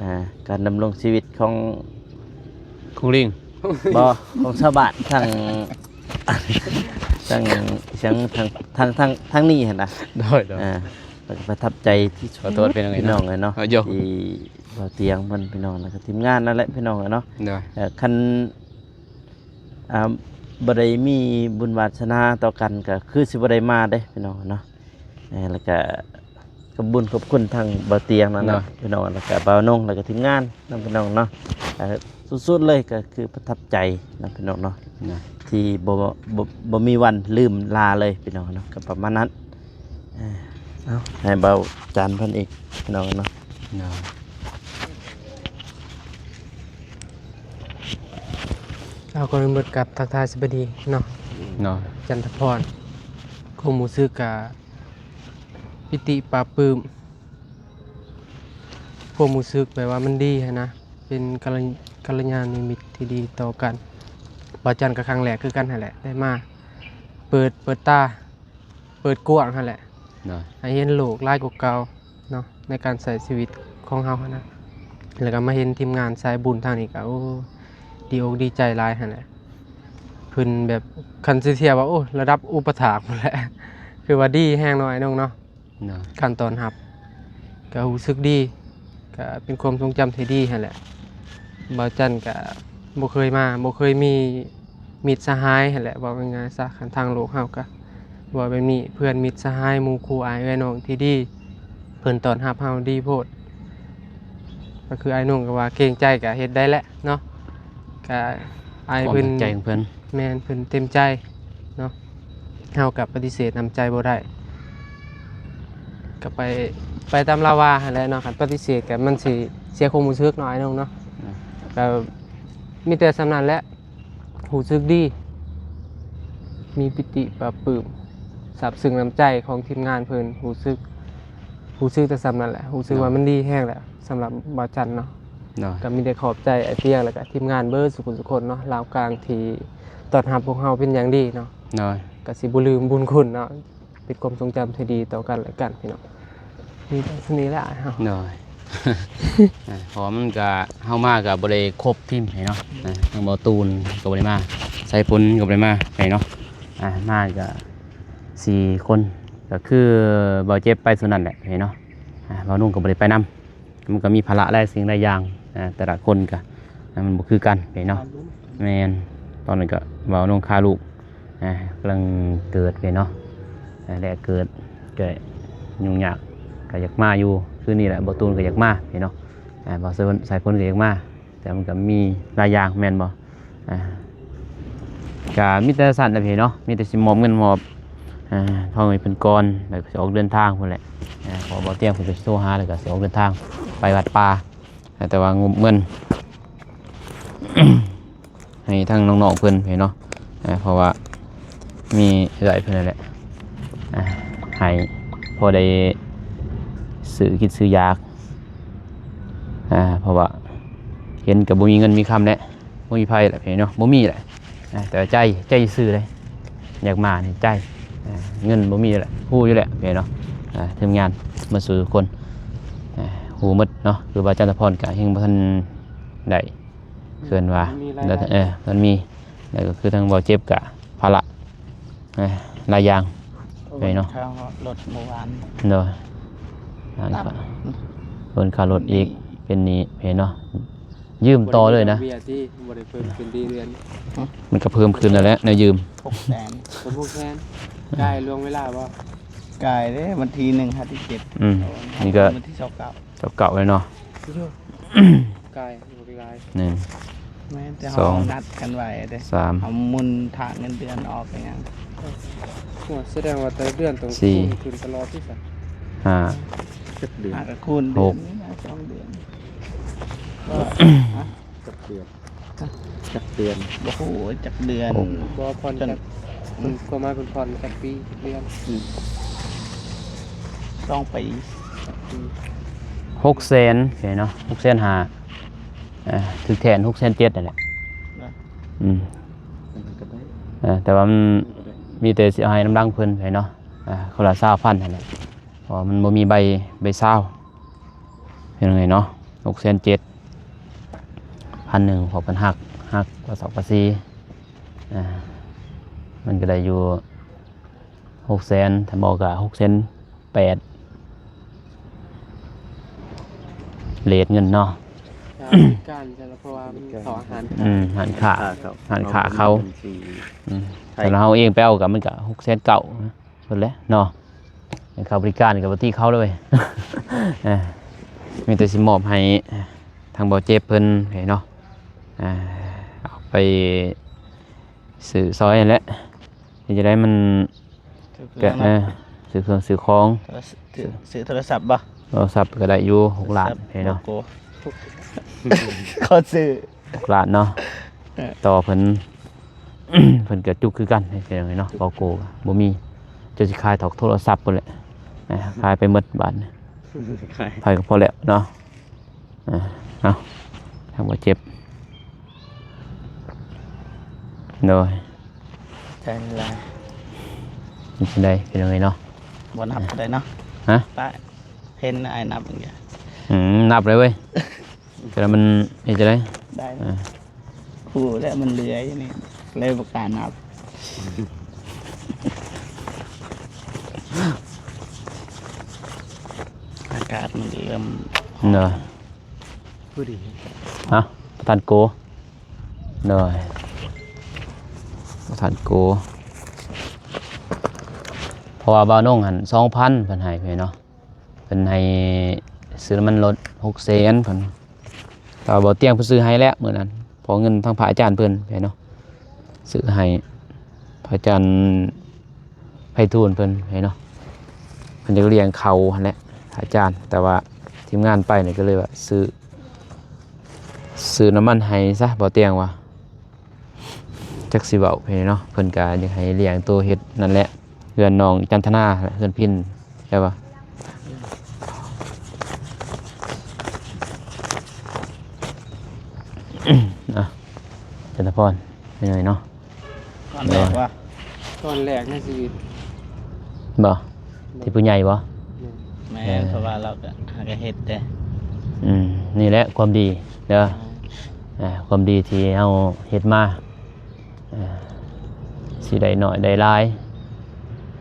ອ່າ ການດຳລົງຊີວິດຂອງ ຂອງລິງ ບໍ່ ຂອງຊາວບ້ານທາງ ທາງ ທາງ ທາງ ທາງ ທາງນີ້ຫັ້ນນະ. ໂດຍ ໂດຍ ອ່າ ແລ້ວກໍປະທັບໃຈທີ່ສຸດ ຂໍໂທດພີ່ນ້ອງເອີຍເນາະ ທີ່ເບົາຕຽງເພິ່ນພີ່ນ້ອງ ແລ້ວກໍທີມງານນັ້ນແຫຼະພີ່ນ້ອງເນາະ. ໂດຍ ເອີ ຄັນ ອ່າ ບໍ່ໄດ້ມີບຸນວາສະໜາຕໍ່ກັນ ກໍຄືຊິບໍ່ໄດ້ມາເດ້ພີ່ນ້ອງເນາະ. ເອີ ແລ້ວກະຂອບບຸນຂອບຄຸນທາງເບົາຕຽງນັ້ນແຫຼະ ເນາະ ພີ່ນ້ອງ ແລ້ວກະບ່າວນົງ ແລ້ວກະທີມງານນຳພີ່ນ້ອງເນາະ. ເອີ ສຸດໆເລີຍກໍຄືປະທັບໃຈນຳພີ່ນ້ອງເນາະ ເນາະ ທີ່ບໍ່ ບໍ່ ບໍ່ມີວັນລືມລາເລີຍພີ່ນ້ອງເນາະ ກໍປະມານນັ້ນ. ເອີ ເອົາ ໃຫ້ເບົາຈັນເພິ່ນອີກພີ່ນ້ອງເນາະ. ເນາະ ເອົາ ກ່ອນອື່ນໝົດກັບທັກທາຍສະບາຍດີເນາະ ເນາະ ຈັນທະພອນ. ຄວາມຮູ້ສຶກກະປີຕິປາບປຶ້ມ ຄວາມຮູ້ສຶກແບບວ່າມັນດີຫັ້ນນະ ເປັນກັນລະ ກັນລະຍານມິດທີ່ດີຕໍ່ກັນ. ບ່າວຈັນກໍຄັ້ງແລກຄືກັນຫັ້ນແຫຼະ ໄດ້ມາເປີດ ເປີດຕາ ເປີດກວ້າງຫັ້ນແຫຼະ ເນາະ ໃຫ້ເຫັນໂລກຫຼາຍກວ່າເກົ່າເນາະ ໃນການໃຊ້ຊີວິດຂອງເຮົາຫັ້ນນະ. ແລ້ວກໍມາເຫັນທີມງານສາຍບຸນທາງນີ້ກໍ ໂອ້ ດີອົກດີໃຈຫຼາຍຫັ້ນແຫຼະ. ເພິ່ນແບບ ຄັນຊິທຽບວ່າ ໂອ້ ລະດັບອຸປະຖາກພຸ້ນແຫຼະ ຄືວ່າດີແຮງເນາະ ອ້າຍນົງເນາະ. ເນາະ ການຕ້ອນຮັບກໍຮູ້ສຶກດີ ກໍເປັນຄວາມຊົງຈຳທີ່ດີຫັ້ນແຫຼະ. ບ່າວຈັນກໍບໍ່ເຄີຍມາ ບໍ່ເຄີຍມີມິດສະຫາຍຫັ້ນແຫຼະ ເວົ້າງ່າຍໆຊະ. ຄັນທາງໂລກເຮົາກໍເວົ້າແບບນີ້ ເພື່ອນມິດສະຫາຍ ໝູ່ຄູ່ອ້າຍເອື້ອຍນ້ອງທີ່ດີ ເພິ່ນຕ້ອນຮັບເຮົາດີໂພດ. ກໍຄືອ້າຍນົງກໍວ່າເກງໃຈກໍເຮັດໄດ້ແຫຼະເນາະ ກໍອ້າຍເພິ່ນ ຄວາມເຕັມໃຈຂອງເພິ່ນ ແມ່ນ ເພິ່ນເຕັມໃຈເນາະ. ເຮົາກໍປະຕິເສດນ້ຳໃຈບໍ່ໄດ້ ກໍໄປ ໄປຕາມລາວວ່າຫັ້ນແຫຼະເນາະ. ຄັນປະຕິເສດກໍມັນຊິເສຍຄວາມຮູ້ສຶກເນາະ ອ້າຍນົງເນາະ. ອືມ ກໍມີແຕ່ສ່ຳນັ້ນແຫຼະ ຮູ້ສຶກດີ ມີປີຕິປາບປຶ້ມ ຊາບຊຶ້ງນ້ຳໃຈຂອງທີມງານເພິ່ນ ຮູ້ສຶກ ຮູ້ສຶກແຕ່ສ່ຳນັ້ນແຫຼະ ຮູ້ສຶກວ່າມັນດີແຮງແຫຼະ ສຳລັບບ່າວຈັນເນາະ. ໂດຍ ກໍມີແຕ່ຂອບໃຈອ້າຍປຽງ ແລ້ວກໍທີມງານເບິດສູ່ຄົນເນາະ ລາວກາງທີ່ຕ້ອນຮັບພວກເຮົາເປັນຢ່າງດີເນາະ. ໂດຍ ກໍຊິບໍ່ລືມບຸນຄຸນເນາະ ເປັນຄວາມຊົງຈຳທີ່ດີຕໍ່ກັນແລະກັນພີ່ນ້ອງ. ມີແຕ່ສ່ຳນີ້ແຫຼະອ້າຍເຮົາ. ໂດຍ ເພາະວ່າມັນກະ ເຮົາມາກະບໍ່ໄດ້ຄົບທີມເນາະ ທາງບ່າວຕູນກໍບໍ່ໄດ້ມາ ສາຍຝົນກໍບໍ່ໄດ້ມາເນາະ. ມາກະສີ່ຄົນ ກໍຄືບ່າວເຈັບໄປສ່ວນນັ້ນແຫຼະເນາະ ບ່າວນຸ່ງກໍບໍ່ໄດ້ໄປນຳ. ມັນກໍມີພາລະຫຼາຍສິ່ງຫຼາຍຢ່າງ ອາ ແຕ່ລະຄົນກໍ ອາ ມັນບໍ່ຄືກັນເນາະ. ແມ່ນ ຕອນນັ້ນກໍເວົ້ານ້ອງຄາລູກ ອາ ກຳລັງເກີດເນາະ ອາ ແລະເກີດກໍຫຍຸ້ງຍາກ ກໍຢາກມາຢູ່ ຄືນີ້ແຫຼະ ບ່າວຕູນກໍຢາກມາເນາະ ອາ ບ່າວສາຍຝົນ ສາຍຝົນກໍຢາກມາ ແຕ່ມັນກໍມີຫຼາຍຢ່າງແມ່ນບໍ່? ອ່າ ກະມີແຕ່ຊັ້ນແຫຼະພີ່ເນາະ ມີແຕ່ຊິມອບເງິນມອບ ອ່າ ທອງໃຫ້ເພິ່ນກ່ອນ ແລ້ວກໍຊິອອກເດີນທາງພຸ້ນແຫຼະ. ອ່າ ເພາະວ່າບ່າວຕຽງເພິ່ນກໍຊິໂທຫາ ແລ້ວກໍຊິອອກເດີນທາງໄປວັດປ່າ ອ່າ ແຕ່ວ່າງົບເງິນ ໃຫ້ທາງນ້ອງໆເພິ່ນເນາະ ອ່າ ເພາະວ່າມີເອື້ອຍເພິ່ນນັ້ນແຫຼະ ອ່າ ໃຫ້ພໍໄດ້ຊື້ກິນຊື້ຢາກ ອ່າ ເພາະວ່າເຫັນກໍບໍ່ມີເງິນມີຄຳແຫຼະ ບໍ່ມີໃຜແຫຼະເນາະ ບໍ່ມີແຫຼະ ອ່າ ແຕ່ໃຈ ໃຈຊື່ເດ້ ຢາກມານີ້ໃຈ ອ່າ ເງິນບໍ່ມີແຫຼະ ຮູ້ຢູ່ແຫຼະເນາະ. ອ່າ ທີມງານໝົດສູ່ທຸກຄົນ ອ່າ ຮູ້ໝົດເນາະ ຄືວ່າຈັນທະພອນກະຍັງບໍ່ທັນໄດ້ ເພິ່ນວ່າ ບໍ່ມີລາຍໄດ້ ເອີ ມັນມີ ແລ້ວກໍຄືທາງບ່າວເຈັບກະພາລະ ເອີ ຫຼາຍຢ່າງເນາະ ຄ່າລົດເມື່ອວານ ໂດຍ ຄ່າລົດອີກ ເປັນໜີ້ເນາະ ຢືມຕໍ່ເລີຍນະ ເບັ້ຍຕິ ບໍ່ໄດ້ເພີ່ມຂຶ້ນດີເດືອນ ມັນກໍເພີ່ມຂຶ້ນນັ້ນແຫຼະ ແນວຢືມ ຫົກແສນ ຫົກແສນ ຈ່າຍລ່ວງເວລາບໍ່? ຈ່າຍເດ້ ວັນທີໜຶ່ງຫາທີເຈັດ ອືມ ນີ້ກໍວັນທີຊາວເກົ້າ ຊາວເກົ້າແລ້ວເນາະ ກາຍ ບໍ່ໄດ້ຫຼາຍ ໜຶ່ງ ແມ່ນແຕ່ເຮົາ ສອງ ນັດກັນໄວ້ເດ້ ສາມ ເຮົາໝຸນຖ້າເງິນເດືອນອອກອີຫຍັງ ໂອ້ ສະແດງວ່າແຕ່ລະເດືອນຕ້ອງ ສີ່ ຄູນຂຶ້ນຕະຫຼອດຕິຊະ ຫ້າ ຈັກເດືອນ ຫາກໍຄູນເດືອນນີ້ນະ ສອງເດືອນ ຈັກເດືອນ ຈັກເດືອນ ບໍ່ຮູ້ຈັກເດືອນ ບໍ່ຜ່ອນຈັກ ຄວາມໝາຍເພິ່ນຜ່ອນຈັກປີ ຈັກເດືອນ ອືມ ສອງປີ ສອງປີ ຫົກແສນເນາະ ຫົກແສນຫ້າ ອ່າ ຖືກແທນຫົກແສນເຈັດນັ້ນແຫຼະ ອືມ ເອີ ແຕ່ວ່າມັນມີແຕ່ຊິເອົາໃຫ້ນຳຫຼັງເພິ່ນເນາະ ອ່າ ຄົນລະຊາວພັນຫັ້ນແຫຼະ ເພາະວ່າມັນບໍ່ມີໃບ ໃບຊາວ ເປັນຫຍັງເນາະ ຫົກແສນເຈັດ ພັນໜຶ່ງ ເພາະເພິ່ນຫັກ ຫັກກວ່າສອງພັນສີ່ ອ່າ ມັນກໍໄດ້ຢູ່ຫົກແສນ ຖ້າບໍ່ກໍຫົກແສນແປດ ເລດເງິນເນາະ ການ ເພາະວ່າມັນເຂົ້າຮ້ານ ອືມ ຮ້ານຄ້າ ຮ້ານຄ້າເຂົາ ອືມ ຖ້າເຮົາເອງໄປເອົາກໍມັນກໍຫົກແສນເກົ້າ ເພິ່ນແຫຼະເນາະ ເຂົາບໍລິການກໍບໍ່ຕິເຂົາເລີຍ ເອີ ມີແຕ່ຊິມອບໃຫ້ທາງບ່າວເຈັບເພິ່ນເນາະ ເອົາໄປຊື້ຊອຍຫັ້ນແຫຼະ ເຮັດຈັ່ງໃດມັນ ຊື້ເຄື່ອງ ເອີ ຊື້ເຄື່ອງຊື້ຂອງ ຊື້ ຊື້ໂທລະສັບບໍ່? ໂທລະສັບກໍໄດ້ຢູ່ຫົກລ້ານເນາະ ຂໍຊື້ຫົກລ້ານເນາະ ຕໍ່ເພິ່ນ ເພິ່ນກໍຈຸກຄືກັນເນາະ ເບົາໂກກໍບໍ່ມີ ເຈົ້າຊິຂາຍເທົ່າໂທລະສັບພຸ້ນແຫຼະ ຂາຍໄປໝົດບາດນີ້ ຂາຍ ຂາຍກໍພໍແລ້ວເນາະ ເອົາ ທາງບ່າວເຈັບ ໂດຍ ໃຈຫຼາຍ ເປັນຈັ່ງໃດ ເປັນຈັ່ງໃດເນາະ ບໍ່ນັບກໍໄດ້ເນາະ ຮະ ປະ ເຫັນອ້າຍນັບ ອືມ ນັບເລີຍເວີຍ ແຕ່ລະມັນເຮັດຈັ່ງໃດ ໄດ້ ອ່າ ຮູ້ແລ້ວມັນເຫຼືອຢູ່ນີ້ ເລີຍບໍ່ກ້ານັບ ອາກາດມັນເລີ່ມ ເນາະ ພໍດີ ເອົ້າ ປະທານໂກ ໂດຍ ປະທານໂກ ເພາະວ່າບ່າວນົງຫັ້ນ ສອງພັນ ເພິ່ນໃຫ້ເນາະ ເພິ່ນໃຫ້ຊື້ນ້ຳມັນລົດ ຫົກແສນ ເພິ່ນ ແຕ່ວ່າບ່າວຕຽງເພິ່ນຊື້ໃຫ້ແລ້ວມື້ນັ້ນ ເພາະເງິນທາງພະອາຈານເພິ່ນເນາະ ຊື້ໃຫ້ພະອາຈານໄພທູນເພິ່ນເນາະ ເພິ່ນຢາກລ້ຽງເຂົ້າຫັ້ນແຫຼະ ພະອາຈານ ແຕ່ວ່າທີມງານໄປນີ້ກໍເລີຍວ່າຊື້ ຊື້ນ້ຳມັນໃຫ້ຊະ ບ່າວຕຽງວ່າ ຈັກຊິເວົ້າໃຫ້ເນາະ ເພິ່ນກໍຢາກໃຫ້ລ້ຽງໂຕເຮັດນັ້ນແຫຼະ ເຮືອນນ້ອງຈັນທະນາ ເຮືອນພິນ ແມ່ນບໍ່? ອ່ະ ຈັນທະພອນ ເປັນຫຍັງເນາະ? ຕອນແລກວ່າ ຕອນແລກໃນຊີວິດ ບໍ່? ທີ່ຜູ້ໃຫຍ່ບໍ່? ແມ່ນ ເອີ ເພາະວ່າລາວກໍຫາກໍເຮັດແຕ່ ອືມ ນີ້ແຫຼະຄວາມດີເດີ ອ່າ ຄວາມດີທີ່ເຮົາເຮັດມາ ອ່າ ຊິໄດ້ໜ້ອຍໄດ້ຫຼາຍ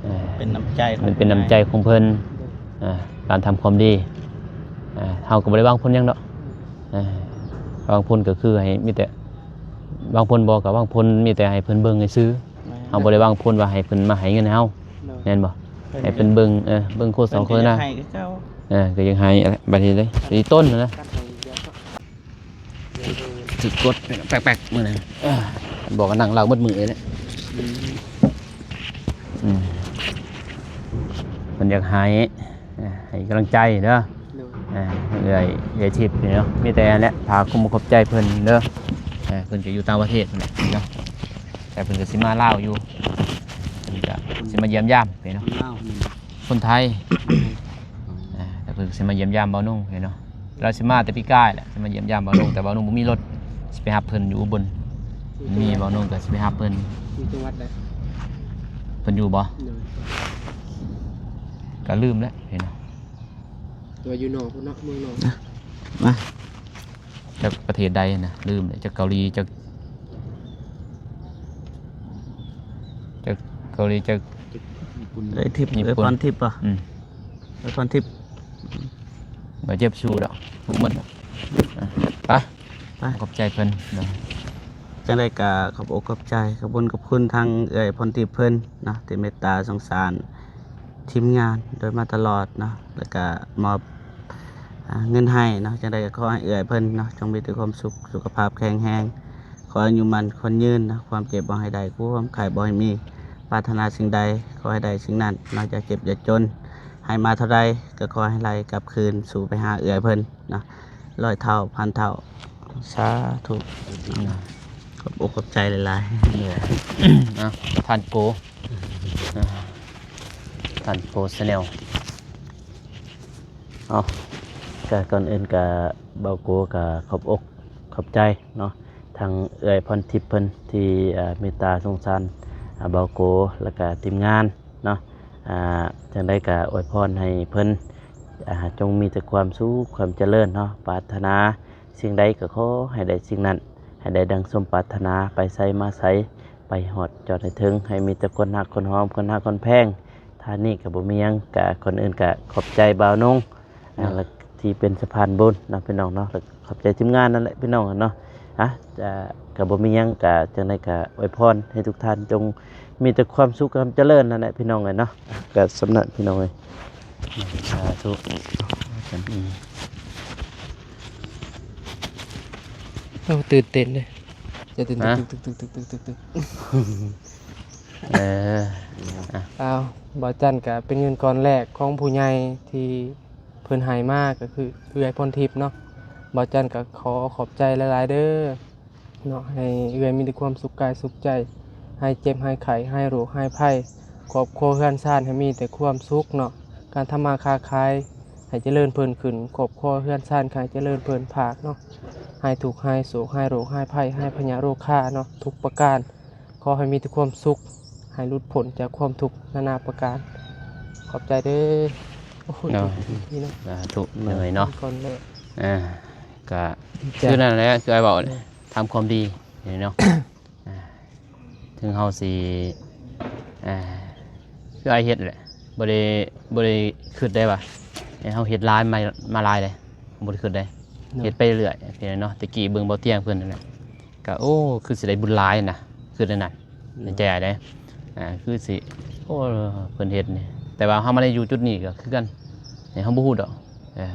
ອ່າ ເປັນນ້ຳໃຈຂອງ ມັນເປັນນ້ຳໃຈຂອງເພິ່ນ ອ່າ ການທຳຄວາມດີ ອ່າ ເຮົາກໍບໍ່ໄດ້ຫວັງຜົນຫຍັງດອກ ອ່າ ຫວັງຜົນກໍຄືໃຫ້ມີແຕ່ ຫວັງຜົນບໍ່ກໍຫວັງຜົນ ມີແຕ່ໃຫ້ເພິ່ນເບິ່ງຊື່ໆ ແມ່ນ ເຮົາບໍ່ໄດ້ຫວັງຜົນວ່າໃຫ້ເພິ່ນມາໃຫ້ເງິນໃຫ້ເຮົາ ໂດຍ ແມ່ນບໍ່? ເພິ່ນ ໃຫ້ເພິ່ນເບິ່ງ ເອີ ເບິ່ງໂຄສອນໂຄສະນາ ເພິ່ນກໍຢາກໃຫ້ຄືເກົ່າ ເອີ ກໍຢາກໃຫ້ແຫຼະ ບາດນີ້ເດ້ ຕີຕົ້ນນະ ຖືກກົດແປກໆ ມື້ນັ້ນ ເອີ ບອກວ່ານັ່ງເລົ່າໝົດມື້ເລີຍແຫຼະ ອືມ ອືມ ເພິ່ນຢາກໃຫ້ ໃຫ້ກຳລັງໃຈເດີ ໂດຍ ເອື້ອຍ ເອື້ອຍທິບນີ້ເນາະ ມີແຕ່ນັ້ນແຫຼະ ຝາກຄວາມຂອບໃຈເພິ່ນເດີ ເພິ່ນກໍຢູ່ຕ່າງປະເທດພຸ້ນແຫຼະເນາະ ແຕ່ເພິ່ນກໍຊິມາລາວຢູ່ ເພິ່ນກໍຊິມາຢ້ຽມຢາມເນາະ ຄົນລາວນີ້ ຄົນໄທ ແຕ່ເພິ່ນກໍຊິມາຢ້ຽມຢາມບ່າວນຸ່ງເນາະ ລາວຊິມາແຕ່ປີກາຍແຫຼະ ຊິມາຢ້ຽມຢາມບ່າວນຸ່ງ ແຕ່ບ່າວນຸ່ງບໍ່ມີລົດ ຊິໄປຮັບເພິ່ນຢູ່ອຸບົນ ມີບ່າວນຸ່ງກໍຊິໄປຮັບເພິ່ນ ຢູ່ຈັງຫວັດໃດ? ເພິ່ນຢູ່ບໍ່? ໂດຍ ກໍລືມແລ້ວເນາະ ແຕ່ວ່າຢູ່ນອກພຸ້ນເນາະ ເມືອງນອກ ມາ ຈັກປະເທດໃດນະ ລືມແລ້ວ ຈັກເກົາຫຼີ ຈັກ ຈັກເກົາຫຼີ ຈັກ ເອີຍທິບ ຍີ່ປຸ່ນ ເອີຍພອນທິບບໍ່? ອືມ ເອີຍພອນທິບ ບໍ່ເຈັບຊູດອກ ຮູ້ໝົດ ໄປ ໄປ ຂອບໃຈເພິ່ນເນາະ ຈັ່ງໃດກໍຂອບອົກຂອບໃຈ ຂອບບຸນຂອບຄຸນທາງເອື້ອຍພອນທິບເພິ່ນເນາະ ທີ່ເມດຕາສົງສານ ທີມງານໂດຍມາຕະຫຼອດເນາະ ແລ້ວກະມອບ ອ່າ ເງິນໃຫ້ເນາະ ຈັ່ງໃດກໍຂໍໃຫ້ເອື້ອຍເພິ່ນເນາະ ຈົ່ງມີແຕ່ຄວາມສຸກ ສຸຂະພາບແຂງແຮງ ຂໍອາຍຸໝັ້ນຂວັນຍືນເນາະ ຄວາມເຈັບບໍ່ໃຫ້ໄດ້ ຄວາມໄຂ້ບໍ່ໃຫ້ມີ ປາດຖະໜາສິ່ງໃດຂໍໃຫ້ໄດ້ສິ່ງນັ້ນເນາະ ຢ່າເຈັບຢ່າຈົນ ໃຫ້ມາເທົ່າໃດກໍຂໍໃຫ້ໄຫຼກັບຄືນສູ່ໄປຫາເອື້ອຍເພິ່ນເນາະ ຮ້ອຍເທົ່າ ພັນເທົ່າ ສາທຸ ຂອບອົກຂອບໃຈຫຼາຍໆ ເນາະ ທ່ານໂກ ທ່ານໂກ Channel ເອົາ ກະກ່ອນອື່ນກະບ່າວໂກກະຂອບອົກຂອບໃຈເນາະ ທາງເອື້ອຍພອນທິບເພິ່ນທີ່ ເມດຕາສົງສານ ບ່າວໂກ ແລ້ວກະທີມງານເນາະ ຈັ່ງໃດກະອວຍພອນໃຫ້ເພິ່ນ ຈົ່ງມີແຕ່ຄວາມສຸກຄວາມຈະເລີນເນາະ ປາດຖະໜາສິ່ງໃດກໍຂໍໃຫ້ໄດ້ສິ່ງນັ້ນ ໃຫ້ໄດ້ດັ່ງສົມປາດຖະໜາ ໄປໃສມາໃສ ໄປຮອດຈອດໃຫ້ເຖິງ ໃຫ້ມີແຕ່ຄົນຮັກຄົນຫອມ ຄົນຮັກຄົນແພງ ທ່ານນີ້ກໍບໍ່ມີຫຍັງ ກະກ່ອນອື່ນກະຂອບໃຈບ່າວນົງ ເນາະ ແລະ ທີ່ເປັນສະພານບຸນເນາະ ພີ່ນ້ອງເນາະ ແລະ ຂອບໃຈທີມງານນັ້ນແຫຼະ ພີ່ນ້ອງເນາະ ອະ ກະບໍ່ມີຫຍັງ ກະຈັ່ງໃດກະອວຍພອນໃຫ້ທຸກທ່ານຈົ່ງມີແຕ່ຄວາມສຸກຄວາມຈະເລີນນັ້ນແຫຼະ ພີ່ນ້ອງເອີຍເນາະ ກະສ່ຳນັ້ນ ພີ່ນ້ອງເອີຍ ສາທຸ ອືມ ໂອ້ ຕື່ນເຕັ້ນເດ້ ຈະຕື່ນ ຮະ? ຕຶກໆໆໆ ເອີ ອ້າວ ບ່າວຈັນກະເປັນເງິນກ້ອນແລກຂອງຜູ້ໃຫຍ່ທີ່ເພິ່ນໃຫ້ມາ ກໍຄືເອື້ອຍພອນທິບເນາະ ບ່າວຈັນກະຂໍຂອບໃຈຫຼາຍໆເດີເນາະ ໃຫ້ເອື້ອຍມີແຕ່ຄວາມສຸກກາຍສຸກໃຈ ຫາຍເຈັບຫາຍໄຂ້ ຫາຍໂລກຫາຍໄພ ຄອບຄົວເຮືອນຊານໃຫ້ມີແຕ່ຄວາມສຸກເນາະ ການທຳມາຄ້າຂາຍໃຫ້ຈະເລີນເພີ່ນຂຶ້ນ ຄອບຄົວເຮືອນຊານໃຫ້ຈະເລີນເພີ່ນພາກເນາະ ຫາຍທຸກຫາຍໂສກ ຫາຍໂລກຫາຍໄພ ຫາຍພະຍາດໂລຄາເນາະ ທຸກປະການ ຂໍໃຫ້ມີແຕ່ຄວາມສຸກ ໃຫ້ຫຼຸດພົ້ນຈາກຄວາມທຸກນານາປະການ ຂອບໃຈເດີ ໂອ້ຍ ເນາະ ດີເນາະ ສາທຸ ເອີຍເນາະ ກ່ອນເລີຍ ອ່າ ກະ ດີໃຈ ຄືນັ້ນແຫຼະ ຄືອ້າຍເວົ້າ ແມ່ນ ທຳຄວາມດີເນາະ ອ່າ ເຖິງເຮົາຊິ ອ່າ ຄືອ້າຍເຮັດແຫຼະ ບໍ່ໄດ້ ບໍ່ໄດ້ຄິດໄດ້ວ່າ ເຮົາເຮັດຫຼາຍມາ ມາຫຼາຍເດ້ ບໍ່ໄດ້ຄິດໄດ້ ເນາະ ເຮັດໄປເລື້ອຍເນາະ ແຕ່ກີ້ເບິ່ງເບົາຕຽງເພິ່ນນັ້ນແຫຼະ ກະ ໂອ້ ຄືຊິໄດ້ບຸນຫຼາຍນະ ຄິດແນວນັ້ນ ເນາະ ໃນໃຈອ້າຍເດ້ ອ່າ ຄືຊິ ໂອ້ ເພິ່ນເຮັດນີ້ ແຕ່ວ່າເຮົາມາໄດ້ຢູ່ຈຸດນີ້ກໍຄືກັນ ເຮົາບໍ່ຮູ້ດອກ ເອີ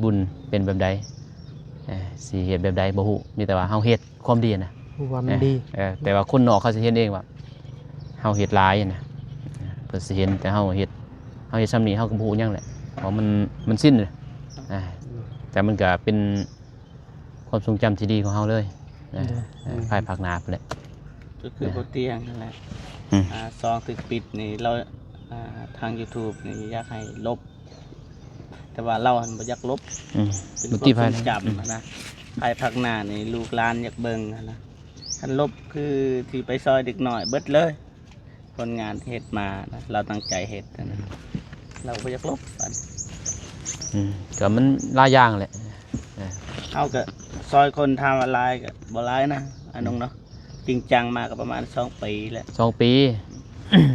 ບຸນເປັນແບບໃດ ເອີ ຊິເຮັດແບບໃດບໍ່ຮູ້ ມີແຕ່ວ່າເຮົາເຮັດຄວາມດີນະ ຮູ້ວ່າມັນດີ ເອີ ແຕ່ວ່າຄົນນອກເຂົາຊິເຫັນເອງວ່າເຮົາເຮັດຫຼາຍນະ ເພິ່ນຊິເຫັນແຕ່ເຮົາເຮັດ ເຮົາເຮັດຊ່ຳນີ້ເຮົາກໍບໍ່ຮູ້ຫຍັງແຫຼະ ເພາະມັນ ມັນຊິນ ອ່າ ແຕ່ມັນກໍເປັນ ຄວາມຊົງຈຳທີ່ດີຂອງເຮົາເລີຍ ໂດຍ ເອີ ພາຍພາກໜ້າພຸ້ນແຫຼະ ກໍຄືບໍ່ຕຽງຫັ້ນແຫຼະ. ອືມ ອ່າ ຊ່ອງຖືກປິດນີ້ ລາວ ອ່າ ທາງ YouTube ນີ້ຢາກໃຫ້ລົບ ແຕ່ວ່າລາວຫັ້ນບໍ່ຢາກລົບ. ອືມ ເປັນຄວາມຊົງຈຳຫັ້ນນະ. ພາຍພາກໜ້ານີ້ລູກຫຼານຢາກເບິ່ງຫັ້ນນະ. ຄັນລົບຄືຊິໄປຊ່ອຍເດັກນ້ອຍເບິດເລີຍ. ຜົນງານທີ່ເຮັດມານະ ລາວຕັ້ງໃຈເຮັດຫັ້ນນະ ລາວບໍ່ຢາກລົບ. ອືມ ກໍມັນຫຼາຍຢ່າງແຫຼະ. ເຮົາກໍຊ່ອຍຄົນ ຖາມວ່າຫຼາຍກໍບໍ່ຫຼາຍນະ ອານົງເນາະ. ຈິງຈັງມາກໍປະມານສອງປີແລ້ວ. ສອງປີ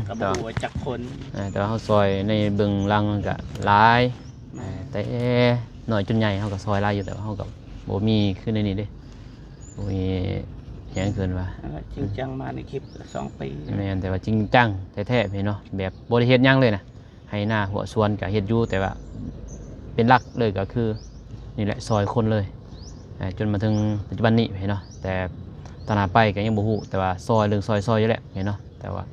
ກໍບໍ່ຮູ້ວ່າຈັກຄົນ. ເອີ ແຕ່ວ່າເຮົາຊ່ອຍໃນເບື້ອງຫຼັງກໍຫຼາຍ. ແມ່ນ. ເອີ ແຕ່ນ້ອຍຈົນໃຫຍ່ເຮົາກໍຊ່ອຍຫຼາຍຢູ່ ແຕ່ວ່າເຮົາກໍບໍ່ມີຄືໃນນີ້ເດ້. ໂອ້ຍ ຫຍັງເກີນວ່າ ແມ່ນວ່າຈິງຈັງມາໃນຄລິບສອງປີ. ແມ່ນ ແຕ່ວ່າຈິງຈັງແທ້ໆ ເຫັນເນາະ ແບບບໍ່ໄດ້ເຮັດຫຍັງເລີຍນະ ໄຮ່ນາຫົວສວນກໍເຮັດຢູ່ ແຕ່ວ່າເປັນຫຼັກເລີຍກໍຄືນີ້ແຫຼະ ຊ່ອຍຄົນເລີຍ ອ່າ ຈົນມາເຖິງປັດຈຸບັນນີ້ ເຫັນເນາະ. ແຕ່ຕອນໜ້າໄປກໍຍັງບໍ່ຮູ້ ແຕ່ວ່າຊ່ອຍ ເລື່ອງຊ່ອຍ ຊ່ອຍຢູ່ແຫຼະ ເຫັນເນາະ. ແຕ່ວ່າ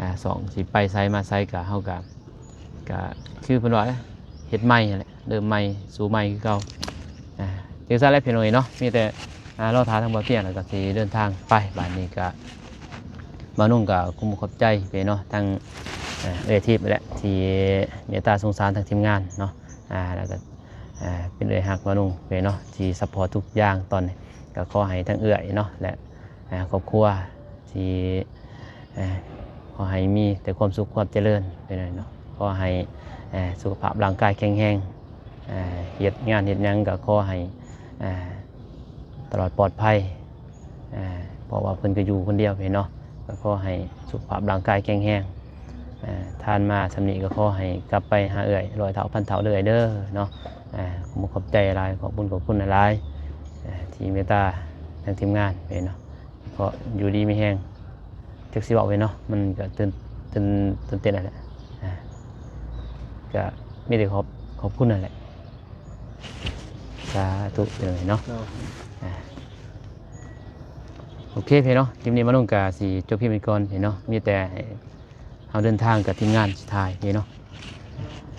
ອ່າ ຊ່ອງຊິໄປໃສມາໃສກໍ ເຮົາກໍ ກະຄືເພິ່ນວ່າແຫຼະ ເຮັດໃໝ່ຫັ້ນແຫຼະ ເລີ່ມໃໝ່ ສູ້ໃໝ່ຄືເກົ່າ. ອ່າ ຈັ່ງຊັ້ນແຫຼະພີ່ນ້ອງເອີຍເນາະ ມີແຕ່ ອ່າ ລໍຖ້າທາງບ່າວຕຽງ ແລ້ວກໍຊິເດີນທາງໄປ. ບາດນີ້ກະ ບ່າວນຸ່ງກະຂໍຂອບໃຈເນາະ ທັງ ເອີ ເອື້ອຍທິບແຫຼະ ທີ່ເມດຕາສົງສານທາງທີມງານເນາະ ອ່າ ແລ້ວກໍ ອ່າ ເປັນເອື້ອຍຮັກບ່າວນຸ່ງເນາະ ທີ່ຊັບພອດທຸກຢ່າງ. ຕອນນີ້ກໍຂໍໃຫ້ທັງເອື້ອຍເນາະ ແລະ ອ່າ ຄອບຄົວ ທີ່ ເອີ ຂໍໃຫ້ມີແຕ່ຄວາມສຸກຄວາມຈະເລີນໄປເນາະ. ຂໍໃຫ້ ເອີ ສຸຂະພາບຮ່າງກາຍແຂງແຮງ ເອີ ເຮັດງານເຮັດຫຍັງກໍຂໍໃຫ້ ເອີ ຕະຫຼອດປອດໄພ ເອີ ເພາະວ່າເພິ່ນກໍຢູ່ຄົນດຽວເນາະ. ກໍຂໍໃຫ້ສຸຂະພາບຮ່າງກາຍແຂງແຮງ ເອີ ທ່ານມາຊ່ຳນີ້ກໍຂໍໃຫ້ກັບໄປຫາເອື້ອຍຮ້ອຍເທົ່າພັນເທົ່າເດີເອື້ອຍເດີເນາະ. ເອີ ຂໍຂອບໃຈຫຼາຍ ຂອບຄຸນ ຂອບຄຸນຫຼາຍໆ ເອີ ທີ່ເມດຕາທາງທີມງານເນາະ. ກໍຢູ່ດີມີແຮງ ຈັກຊິເວົ້າໄປເນາະ ມັນກໍຕື່ນ ຕື່ນ ຕື່ນເຕັ້ນຫັ້ນແຫຼະ. ອ່າ ກໍມີແຕ່ຂອບ ຂອບຄຸນຫັ້ນແຫຼະ. ສາທຸເດີເນາະ. ໂດຍ ອ່າ ໂອເຄເນາະ ຄລິບນີ້ມາລົງກະຊິຈົບພຽງເທົ່ານີ້ກ່ອນເນາະ. ມີແຕ່ໃຫ້ເຮົາເດີນທາງກັບທີມງານສຸດທ້າຍເນາະ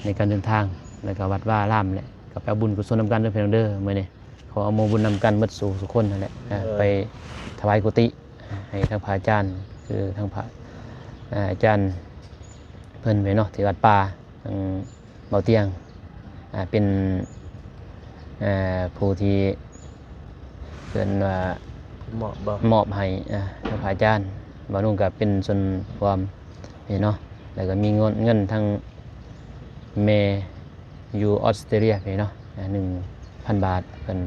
ໃນການເດີນທາງ ແລ້ວກໍວັດວາອາລາມແຫຼະ ກໍໄປເອົາບຸນກຸສົນນຳກັນເດີພີ່ນ້ອງເດີ. ມື້ນີ້ ຂໍອະນຸໂມບຸນນຳກັນໝົດສູ່ ສູ່ຄົນຫັ້ນແຫຼະ. ເອີ ເອີ ໄປຖວາຍກຸຕິໃຫ້ທາງພະອາຈານ ຄືທາງພະ ອາ ອາຈານເພິ່ນເນາະ ທີ່ວັດປ່າ ທາງບ່າວຕຽງ ອາ ເປັນ ເອີ ຜູ້ທີ່ເອີ້ນວ່າມອບ ມອບໃຫ້ ອາ ທາງພະອາຈານ. ບ່າວນຸ່ງກໍເປັນສ່ວນຮ່ວມເນາະ ແລ້ວກໍມີເງິນ ເງິນທາງແມ່ ຢູ່ອອສເຕຣເລຍເນາະ ໜຶ່ງພັນບາດ ເພິ່ນ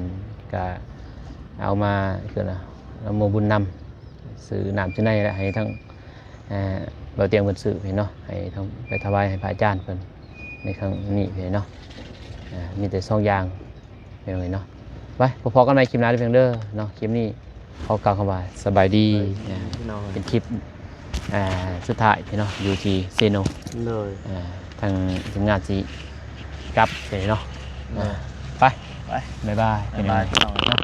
ກະເອົາມາ ເອີ້ນວ່າ ອະນຸໂມບຸນນຳ ຊື້ນ້ຳຊື້ໃນ ແລະ ໃຫ້ທາງ ເອີ ບ່າວຕຽງເພິ່ນຊື້ເນາະ ໃຫ້ທາງ ໄປຖວາຍໃຫ້ພະອາຈານເພິ່ນໃນຄັ້ງນີ້ເນາະ. ເອີ ມີແຕ່ສອງຢ່າງ ພີ່ນ້ອງເອີຍເນາະ. ໄປ ພໍ້ກັນໃໝ່ຄລິບໜ້າເດີພີ່ນ້ອງເດີເນາະ. ຄລິບນີ້ຂໍກ່າວຄຳວ່າສະບາຍດີ. ສະບາຍດີ ອ່າ ພີ່ນ້ອງ ເປັນຄລິບ ອ່າ ສຸດທ້າຍພີ່ນ້ອງ ຢູ່ທີ່ເຊໂນ. ໂດຍ ອ່າ ທາງທີມງານຊິກັບເນາະ. ໂດຍ ອ່າ ໄປ ໄປ ບາຍບາຍ ບາຍບາຍ ພີ່ນ້ອງເນາະ.